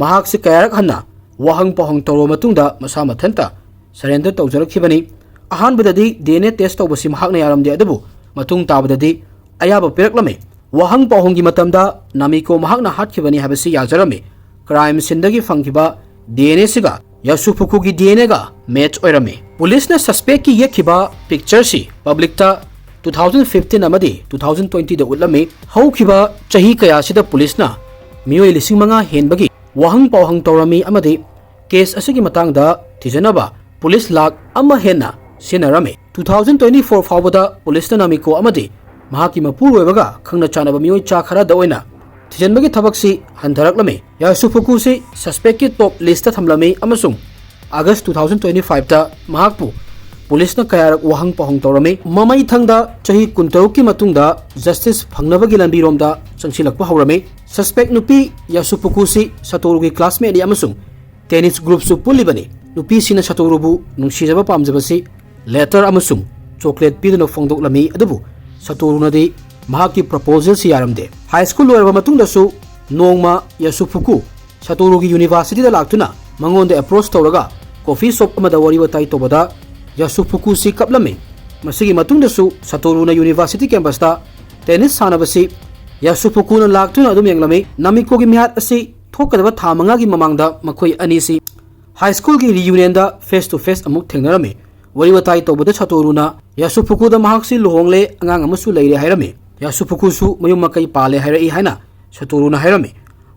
ꯃꯍꯥꯛꯁꯤ ꯀꯌꯥꯔꯛ ꯍꯟꯅ ꯋꯥꯍꯪ ꯄꯥꯎꯍꯪ ꯇꯧꯔꯕ ꯃꯇꯨꯡꯗ ꯃꯁꯥ ꯃꯊꯟꯇ ꯁꯔꯦꯟꯗꯔ ꯇꯧꯖꯔꯛꯈꯤꯕꯅꯤ꯫ ꯑꯍꯥꯟꯕꯗꯗꯤ ꯗꯤ ꯑꯦꯟ ꯑꯦ ꯇꯦꯁ ꯇꯧꯕꯁꯤ ꯃꯍꯥꯛꯅ ꯌꯥꯔꯝꯗꯦ, ꯑꯗꯨꯕꯨ ꯃꯇꯨꯡ ꯇꯥꯕꯗꯗꯤ ꯑꯌꯥꯕ ꯄꯤꯔꯛꯂꯝꯃꯤ꯫ ꯋꯥꯍꯪ ꯄꯥꯎꯍꯪꯒꯤ ꯃꯇꯝꯗ ꯅꯥꯃꯤꯀꯣ ꯃꯍꯥꯛꯅ ꯍꯥꯠꯈꯤꯕꯅꯤ ꯍꯥꯏꯕꯁꯤ ꯌꯥꯖꯔꯝꯃꯤ꯫ ꯀ꯭ꯔꯥꯏꯝ ꯁꯤꯟꯗꯒꯤ ꯐꯪꯈꯤꯕ ꯗꯤ ꯑꯦꯟ ꯑꯦꯁꯤꯒ ꯌꯥꯁꯨꯐꯨꯀꯨꯒꯤ ꯗꯤ ꯑꯦꯟ ꯑꯦꯒ ꯃꯦꯠꯆ ꯑꯣꯏꯔꯝꯃꯤ꯫ ꯄꯨꯂꯤꯁꯅ ꯁꯁꯄꯦꯛꯀꯤ ꯌꯦꯛꯈꯤꯕ ꯄꯤꯛꯆꯔꯁꯤ ꯄꯕ꯭ꯂꯤꯛꯇ ꯇꯨ ꯊꯥꯎꯖꯟ ꯐꯤꯐꯇꯤꯟ ꯑꯃꯗꯤ ꯇꯨ ꯊꯥꯎꯖꯟ ꯇ꯭ꯋꯦꯟꯇꯤꯗ ꯎꯠꯂꯝꯃꯤ꯫ ꯍꯧꯈꯤꯕ ꯆꯍꯤ ꯀꯌꯥꯁꯤꯗ ꯄꯨꯂꯤꯁꯅ ꯃꯤꯑꯣꯏ ꯂꯤꯁꯤꯡ ꯃꯉꯥ ꯍꯦꯟꯕꯒꯤ ꯋꯥꯍꯪ ꯄꯥꯎꯍꯪ ꯇꯧꯔꯝꯃꯤ ꯑꯃꯗꯤ ꯀꯦꯁ ꯑꯁꯤꯒꯤ ꯃꯇꯥꯡꯗ ꯊꯤꯖꯅꯕ ꯄꯨꯂꯤꯁ ꯂꯥꯈ ꯑꯃ ꯍꯦꯟꯅ ꯁꯤꯖꯤꯟꯅꯔꯝꯃꯤ꯫ ꯇꯨ ꯊꯥꯎꯖꯟ ꯇ꯭ꯋꯦꯟꯇꯤ ꯐꯣꯔ ꯐꯥꯎꯕꯗ ꯄꯨꯂꯤꯁꯅ ꯅꯥꯃꯤꯀꯣ ꯑꯃꯗꯤ ꯃꯍꯥꯛꯀꯤ ꯃꯄꯨꯔꯣꯏꯕꯒ ꯈꯪꯅ ꯆꯥꯟꯅꯕ ꯃꯤꯑꯣꯏ ꯆꯥ ꯈꯔꯗ ꯑꯣꯏꯅ ꯊꯤꯖꯤꯟꯕꯒꯤ ꯊꯕꯛꯁꯤ ꯍꯟꯊꯔꯛꯂꯝꯃꯤ꯫ ꯌꯥꯁꯨꯐꯨꯀꯨꯁꯤ ꯁꯁꯄꯦꯛꯀꯤ ꯇꯣꯞ ꯂꯤꯁꯇ ꯊꯝꯂꯝꯃꯤ ꯑꯃꯁꯨꯡ ꯑꯥꯒꯁ ꯇꯨ ꯊꯥꯎꯖꯟ ꯇ꯭ꯋꯦꯟꯇꯤ ꯐꯥꯏꯚꯇ ꯃꯍꯥꯛꯄꯨ ꯄꯨꯂꯤꯁꯅ ꯀꯌꯥꯔꯛ ꯋꯥꯍꯪ ꯄꯥꯎꯍꯪ ꯇꯧꯔꯝꯃꯤ꯫ ꯃꯃꯩꯊꯪꯗ ꯆꯍꯤ ꯀꯨꯟꯇꯔꯨꯛꯀꯤ ꯃꯇꯨꯡꯗ ꯖꯁꯇꯤꯁ ꯐꯪꯅꯕꯒꯤ ꯂꯝꯕꯤꯔꯣꯝꯗ ꯆꯪꯁꯤꯜꯂꯛꯄ ꯍꯧꯔꯝꯃꯤ꯫ ꯁꯁꯄꯦꯛ ꯅꯨꯄꯤ ꯌꯥꯁꯨꯐꯨꯀꯨꯁꯤ ꯁꯥꯇꯣꯔꯨꯒꯤ ꯀ꯭ꯂꯥꯁꯃꯦꯠꯅꯤ ꯑꯃꯁꯨꯡ ꯇꯦꯅꯤꯁ ꯒ꯭ꯔꯨꯞꯁꯨ ꯄꯨꯜꯂꯤꯕꯅꯤ꯫ ꯅꯨꯄꯤꯁꯤꯡꯅ ꯁꯥꯇꯣꯔꯨꯕꯨ ꯅꯨꯡꯁꯤꯖꯕ ꯄꯥꯝꯖꯕꯁꯤ ꯂꯦꯇꯔ ꯑꯃꯁꯨꯡ ꯆꯣꯀ꯭ꯂꯦꯠ ꯄꯤꯗꯨꯅ ꯐꯣꯡꯗꯣꯛꯂꯝꯃꯤ, ꯑꯗꯨꯕꯨ ꯁꯥꯇꯣꯔꯨꯅꯗꯤ ꯃꯍꯥꯛꯀꯤ ꯄ꯭ꯔꯄꯣꯖꯦꯜꯁꯤ ꯌꯥꯔꯝꯗꯦ꯫ ꯍꯥꯏ ꯁ꯭ꯀꯨꯜ ꯂꯣꯏꯔꯕ ꯃꯇꯨꯡꯗꯁꯨ ꯅꯣꯡꯃ ꯌꯥꯁꯨꯐꯨꯀꯨ ꯁꯥꯇꯣꯔꯨꯒꯤ ꯌꯨꯅꯤꯚꯔꯁꯤꯇꯤꯗ ꯂꯥꯛꯇꯨꯅ ꯃꯉꯣꯟꯗ ꯑꯦꯄ꯭ꯔꯣꯆ ꯇꯧꯔꯒ ꯀꯣꯐꯤ ꯁꯣꯞ ꯑꯃꯗ ꯋꯥꯔꯤ ꯋꯥꯇꯥꯏ ꯇꯧꯕꯗ ꯌꯥꯁꯨꯐꯨꯀꯨꯁꯤ ꯀꯞꯂꯝꯃꯤ꯫ ꯃꯁꯤꯒꯤ ꯃꯇꯨꯡꯗꯁꯨ ꯁꯥꯇꯣꯔꯨꯅ ꯌꯨꯅꯤꯚꯔꯁꯤꯇꯤ ꯀꯦꯝꯄꯁꯇ ꯇꯦꯅꯤꯁ ꯁꯥꯟꯅꯕꯁꯤ ꯌꯥꯁꯨꯐꯨꯀꯨꯅ ꯂꯥꯛꯇꯨꯅ ꯑꯗꯨꯝ ꯌꯦꯡꯂꯝꯃꯤ꯫ ꯅꯥꯃꯤꯀꯣꯒꯤ ꯃꯤꯍꯥꯠ ꯑꯁꯤ ꯊꯣꯛꯀꯗꯕ ꯊꯥ ꯃꯉꯥꯒꯤ ꯃꯃꯥꯡꯗ ꯃꯈꯣꯏ ꯑꯅꯤꯁꯤ ꯍꯥꯏ ꯁ꯭ꯀꯨꯜꯒꯤ ꯔꯤꯌꯨꯅꯤꯌꯟꯗ ꯐꯦꯁ ꯇꯨ ꯐꯦꯁ ꯑꯃꯨꯛ ꯊꯦꯡꯅꯔꯝꯃꯤ꯫ ꯋꯥꯔꯤ ꯋꯥꯇꯥꯏ ꯇꯧꯕꯗ ꯁꯥꯇꯣꯔꯨꯅ ꯌꯥꯁꯨꯐꯨꯀꯨꯗ ꯃꯍꯥꯛꯁꯤ ꯂꯨꯍꯣꯡꯂꯦ, ꯑꯉꯥꯡ ꯑꯃꯁꯨ ꯂꯩꯔꯦ ꯍꯥꯏꯔꯝꯃꯤ꯫ ꯌꯥꯁꯨꯐꯨꯀꯨꯁꯨ ꯃꯌꯨꯝ ꯃꯀꯩ ꯄꯥꯜꯂꯦ ꯍꯥꯏꯔꯛꯏ ꯍꯥꯏꯅ ꯁꯥꯇꯣꯔꯨꯅ ꯍꯥꯏꯔꯝꯃꯤ꯫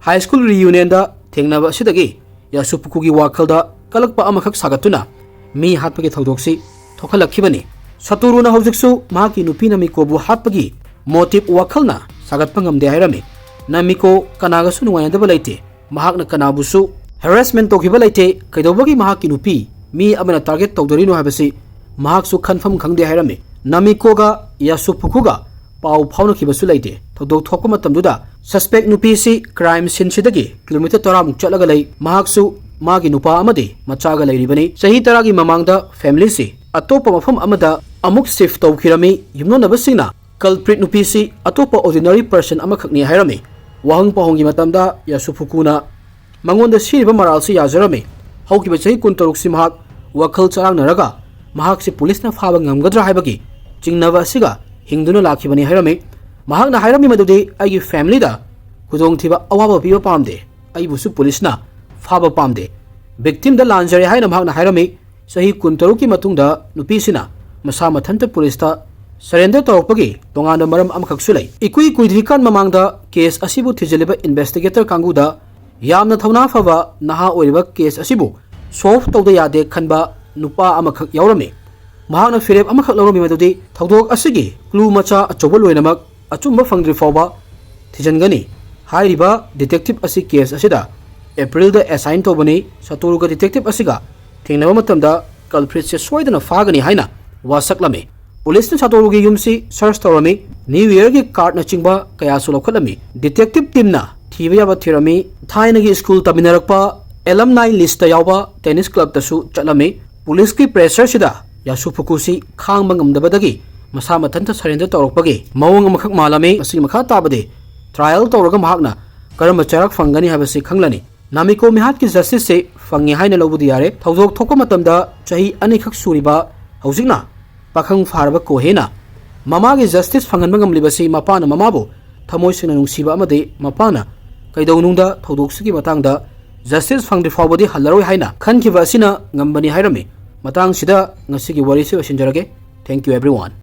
ꯍꯥꯏ ꯁ꯭ꯀꯨꯜ ꯔꯤꯌꯨꯅꯤꯌꯟꯗ ꯊꯦꯡꯅꯕ ꯑꯁꯤꯗꯒꯤ ꯌꯥꯁꯨꯐꯨꯀꯨꯒꯤ ꯋꯥꯈꯜꯗ ꯀꯂꯛꯄ ꯑꯃꯈꯛ ꯁꯥꯒꯠꯇꯨꯅ ꯃꯤ ꯍꯥꯠꯄꯒꯤ ꯊꯧꯗꯣꯛꯁꯤ ꯊꯣꯛꯍꯜꯂꯛꯈꯤꯕꯅꯤ꯫ ꯁꯥꯇꯣꯔꯨꯅ ꯍꯧꯖꯤꯛꯁꯨ ꯃꯍꯥꯛꯀꯤ ꯅꯨꯄꯤ ꯅꯥꯃꯤꯀꯣꯕꯨ ꯍꯥꯠꯄꯒꯤ ꯃꯣꯇꯤꯕ ꯋꯥꯈꯜꯅ ꯁꯥꯒꯠꯄ ꯉꯝꯗꯦ ꯍꯥꯏꯔꯝꯃꯤ꯫ ꯅꯥꯃꯤꯀꯣ ꯀꯅꯥꯒꯁꯨ ꯅꯨꯡꯉꯥꯏꯅꯗꯕ ꯂꯩꯇꯦ꯫ ꯃꯍꯥꯛꯅ ꯀꯅꯥꯕꯨꯁꯨ ꯍꯦꯔꯥꯁꯃꯦꯟ ꯇꯧꯈꯤꯕ ꯂꯩꯇꯦ꯫ ꯀꯩꯗꯧꯕꯒꯤ ꯃꯍꯥꯛꯀꯤ ꯅꯨꯄꯤ ꯃꯤ ꯑꯃꯅ ꯇꯥꯔꯒꯦꯠ ꯇꯧꯗꯣꯔꯤꯅꯣ ꯍꯥꯏꯕꯁꯤ ꯃꯍꯥꯛꯁꯨ ꯈꯟꯐꯝ ꯈꯪꯗꯦ ꯍꯥꯏꯔꯝꯃꯤ꯫ ꯅꯥꯃꯤꯀꯣꯒ ꯌꯥꯁꯨꯐꯨꯀꯨꯒ ꯄꯥꯎ ꯐꯥꯎꯅꯈꯤꯕꯁꯨ ꯂꯩꯇꯦ꯫ ꯊꯧꯗꯣꯛ ꯊꯣꯛꯄ ꯃꯇꯝꯗꯨꯗ ꯁꯁꯄꯦꯛ ꯅꯨꯄꯤꯁꯤ ꯀ꯭ꯔꯥꯏꯝ ꯁꯤꯟꯁꯤꯗꯒꯤ ꯀꯤꯂꯣꯃꯤꯇꯔ ꯇꯔꯥꯃꯨꯛ ꯆꯠꯂꯒ ꯂꯩ꯫ ꯃꯍꯥꯛꯁꯨ ꯃꯥꯒꯤ ꯅꯨꯄꯥ ꯑꯃꯗꯤ ꯃꯆꯥꯒ ꯂꯩꯔꯤꯕꯅꯤ꯫ ꯆꯍꯤ ꯇꯔꯥꯒꯤ ꯃꯃꯥꯡꯗ ꯐꯦꯃꯤꯂꯤꯁꯤ ꯑꯇꯣꯞꯄ ꯃꯐꯝ ꯑꯃꯗ ꯑꯃꯨꯛ ꯁꯤꯐ ꯇꯧꯈꯤꯔꯝꯃꯤ꯫ ꯌꯨꯝꯂꯣꯟꯅꯕꯁꯤꯡꯅ ꯀꯜꯄ꯭ꯔꯤꯠ ꯅꯨꯄꯤꯁꯤ ꯑꯇꯣꯞꯄ ꯑꯣꯔꯗꯤꯅꯔꯤ ꯄꯔꯁꯟ ꯑꯃꯈꯛꯅꯤ ꯍꯥꯏꯔꯝꯃꯤ꯫ ꯋꯥꯍꯪ ꯄꯥꯎꯍꯪꯒꯤ ꯃꯇꯝꯗ ꯌꯥꯁꯨꯐꯨꯀꯨꯅ ꯃꯉꯣꯟꯗ ꯁꯤꯔꯤꯕ ꯃꯔꯥꯜꯁꯤ ꯌꯥꯖꯔꯝꯃꯤ꯫ ꯍꯧꯈꯤꯕ ꯆꯍꯤ ꯀꯨꯟꯇꯔꯨꯛꯁꯤ ꯃꯍꯥꯛ ꯋꯥꯈꯜ ꯆꯔꯥꯡꯅꯔꯒ ꯃꯍꯥꯛꯁꯤ ꯄꯨꯂꯤꯁꯅ ꯐꯥꯕ ꯉꯝꯒꯗ꯭ꯔꯥ ꯍꯥꯏꯕꯒꯤ ꯆꯤꯡꯅꯕ ꯑꯁꯤꯒ ꯍꯤꯡꯗꯨꯅ ꯂꯥꯛꯈꯤꯕꯅꯤ ꯍꯥꯏꯔꯝꯃꯤ꯫ ꯃꯍꯥꯛꯅ ꯍꯥꯏꯔꯝꯃꯤ ꯃꯗꯨꯗꯤ, "ꯑꯩꯒꯤ ꯐꯦꯃꯤꯂꯤꯗ ꯈꯨꯗꯣꯡꯊꯤꯕ ꯑꯋꯥꯕ ꯄꯤꯕ ꯄꯥꯝꯗꯦ, ꯑꯩꯕꯨꯁꯨ ꯄꯨꯂꯤꯁꯅ ꯐꯥꯕ ꯄꯥꯝꯗꯦ"꯫ ꯚꯤꯛꯇꯤꯝꯗ ꯂꯥꯟꯖꯔꯦ ꯍꯥꯏꯅ ꯃꯍꯥꯛꯅ ꯍꯥꯏꯔꯝꯃꯤ꯫ ꯆꯍꯤ ꯀꯨꯟꯇꯔꯨꯛꯀꯤ ꯃꯇꯨꯡꯗ ꯅꯨꯄꯤꯁꯤꯅ ꯃꯁꯥ ꯃꯊꯟꯇ ꯄꯨꯂꯤꯁꯇ ꯁꯔꯦꯟꯗꯔ ꯇꯧꯔꯛꯄꯒꯤ ꯇꯣꯉꯥꯟꯕ ꯃꯔꯝ ꯑꯃꯈꯛꯁꯨ ꯂꯩ꯫ ꯏꯀꯨꯏ ꯀꯨꯏꯗ꯭ꯔꯤꯀꯥꯟ ꯃꯃꯥꯡꯗ ꯀꯦꯁ ꯑꯁꯤꯕꯨ ꯊꯤꯖꯤꯜꯂꯤꯕ ꯏꯟꯚꯦꯁꯇꯤꯒꯦꯇꯔ ꯀꯥꯡꯕꯨꯗ ꯌꯥꯝꯅ ꯊꯧꯅꯥ ꯐꯕ ꯅꯍꯥ ꯑꯣꯏꯔꯤꯕ ꯀꯦꯁ ꯑꯁꯤꯕꯨ ꯁꯣꯜꯚ ꯇꯧꯗ ꯌꯥꯗꯦ ꯈꯟꯕ ꯅꯨꯄꯥ ꯑꯃꯈꯛ ꯌꯥꯎꯔꯝꯃꯤ꯫ ꯃꯍꯥꯛꯅ ꯐꯤꯔꯦꯞ ꯑꯃꯈꯛ ꯂꯧꯔꯝꯃꯤ, ꯃꯗꯨꯗꯤ ꯊꯧꯗꯣꯛ ꯑꯁꯤꯒꯤ ꯀ꯭ꯂꯨ ꯃꯆꯥ ꯑꯆꯧꯕ ꯂꯣꯏꯅꯃꯛ ꯑꯆꯨꯝꯕ ꯐꯪꯗ꯭ꯔꯤ ꯐꯥꯎꯕ ꯊꯤꯖꯤꯟꯒꯅꯤ꯫ ꯍꯥꯏꯔꯤꯕ ꯗꯤꯇꯦꯛꯇꯤꯚ ꯑꯁꯤ ꯀꯦꯁ ꯑꯁꯤꯗ ꯑꯦꯄ꯭ꯔꯤꯜꯗ ꯑꯦꯁꯥꯏꯟ ꯇꯧꯕꯅꯤ꯫ ꯁꯥꯇꯣꯔꯨꯒ ꯗꯤꯇꯦꯛꯇꯤꯚ ꯑꯁꯤꯒ ꯊꯦꯡꯅꯕ ꯃꯇꯝꯗ ꯀꯜꯄ꯭ꯔꯤꯠꯁꯦ ꯁꯣꯏꯗꯅ ꯐꯥꯒꯅꯤ ꯍꯥꯏꯅ ꯋꯥꯁꯛꯂꯝꯃꯤ꯫ ꯄꯨꯂꯤꯁꯅ ꯁꯥꯇꯣꯔꯨꯒꯤ ꯌꯨꯝꯁꯤ ꯁꯔꯆ ꯇꯧꯔꯝꯃꯤ꯫ ꯅ꯭ꯌꯨ ꯏꯌꯔꯒꯤ ꯀꯥꯔꯗꯅꯆꯤꯡꯕ ꯀꯌꯥꯁꯨ ꯂꯧꯈꯠꯂꯝꯃꯤ꯫ ꯗꯤꯇꯦꯛꯇꯤꯚ ꯇꯤꯝꯅ ꯊꯤꯕ ꯌꯥꯕ ꯊꯤꯔꯝꯃꯤ꯫ ꯊꯥꯏꯅꯒꯤ ꯁ꯭ꯀꯨꯜ ꯇꯝꯃꯤꯟꯅꯔꯛꯄ ꯑꯦꯂꯝꯅꯥꯏ ꯂꯤꯁꯇ ꯌꯥꯎꯕ ꯇꯦꯅꯤꯁ ꯀ꯭ꯂꯕꯇꯁꯨ ꯆꯠꯂꯝꯃꯤ꯫ ꯄꯨꯂꯤꯁꯀꯤ ꯄ꯭ꯔꯦꯁꯔꯁꯤꯗ ꯌꯥꯁꯨꯐꯨꯀꯨꯁꯤ ꯈꯥꯡꯕ ꯉꯝꯗꯕꯗꯒꯤ ꯃꯁꯥ ꯃꯊꯟꯇ ꯁꯔꯦꯟꯗꯔ ꯇꯧꯔꯛꯄꯒꯤ ꯃꯑꯣꯡ ꯑꯃꯈꯛ ꯃꯥꯜꯂꯝꯃꯤ꯫ ꯃꯁꯤꯒꯤ ꯃꯈꯥ ꯇꯥꯕꯗꯤ ꯇ꯭ꯔꯥꯏꯌꯦꯜ ꯇꯧꯔꯒ ꯃꯍꯥꯛꯅ ꯀꯔꯝꯕ ꯆꯩꯔꯥꯛ ꯐꯪꯒꯅꯤ ꯍꯥꯏꯕꯁꯤ ꯈꯪꯂꯅꯤ꯫ ꯅꯥꯃꯤꯀꯣ ꯃꯤꯍꯥꯠꯀꯤ ꯖꯁꯇꯤꯁꯁꯤ ꯐꯪꯉꯦ ꯍꯥꯏꯅ ꯂꯧꯕꯗꯤ ꯌꯥꯔꯦ꯫ ꯊꯧꯗꯣꯛ ꯊꯣꯛꯄ ꯃꯇꯝꯗ ꯆꯍꯤ ꯑꯅꯤꯈꯛ ꯁꯨꯔꯤꯕ ꯍꯧꯖꯤꯛꯅ ꯄꯥꯈꯪ ꯐꯥꯔꯕ ꯀꯣꯍꯦꯅ ꯃꯃꯥꯒꯤ ꯖꯁꯇꯤꯁ ꯐꯪꯍꯟꯕ ꯉꯝꯂꯤꯕꯁꯤ ꯃꯄꯥꯅ ꯃꯃꯥꯕꯨ ꯊꯃꯣꯏ ꯁꯦꯡꯅ ꯅꯨꯡꯁꯤꯕ ꯑꯃꯗꯤ ꯃꯄꯥꯅ ꯀꯩꯗꯧꯅꯨꯡꯗ ꯊꯧꯗꯣꯛꯁꯤꯒꯤ ꯃꯇꯥꯡꯗ ꯖꯁꯇꯤꯁ ꯐꯪꯗ꯭ꯔꯤ ꯐꯥꯎꯕꯗꯤ ꯍꯜꯂꯔꯣꯏ ꯍꯥꯏꯅ ꯈꯟꯈꯤꯕ ꯑꯁꯤꯅ ꯉꯝꯕꯅꯤ ꯍꯥꯏꯔꯝꯃꯤ꯫ ꯃꯇꯥꯡꯁꯤꯗ ꯉꯁꯤꯒꯤ ꯋꯥꯔꯤꯁꯤ ꯂꯣꯏꯁꯤꯟꯖꯔꯒꯦ꯫ Thank you everyone꯫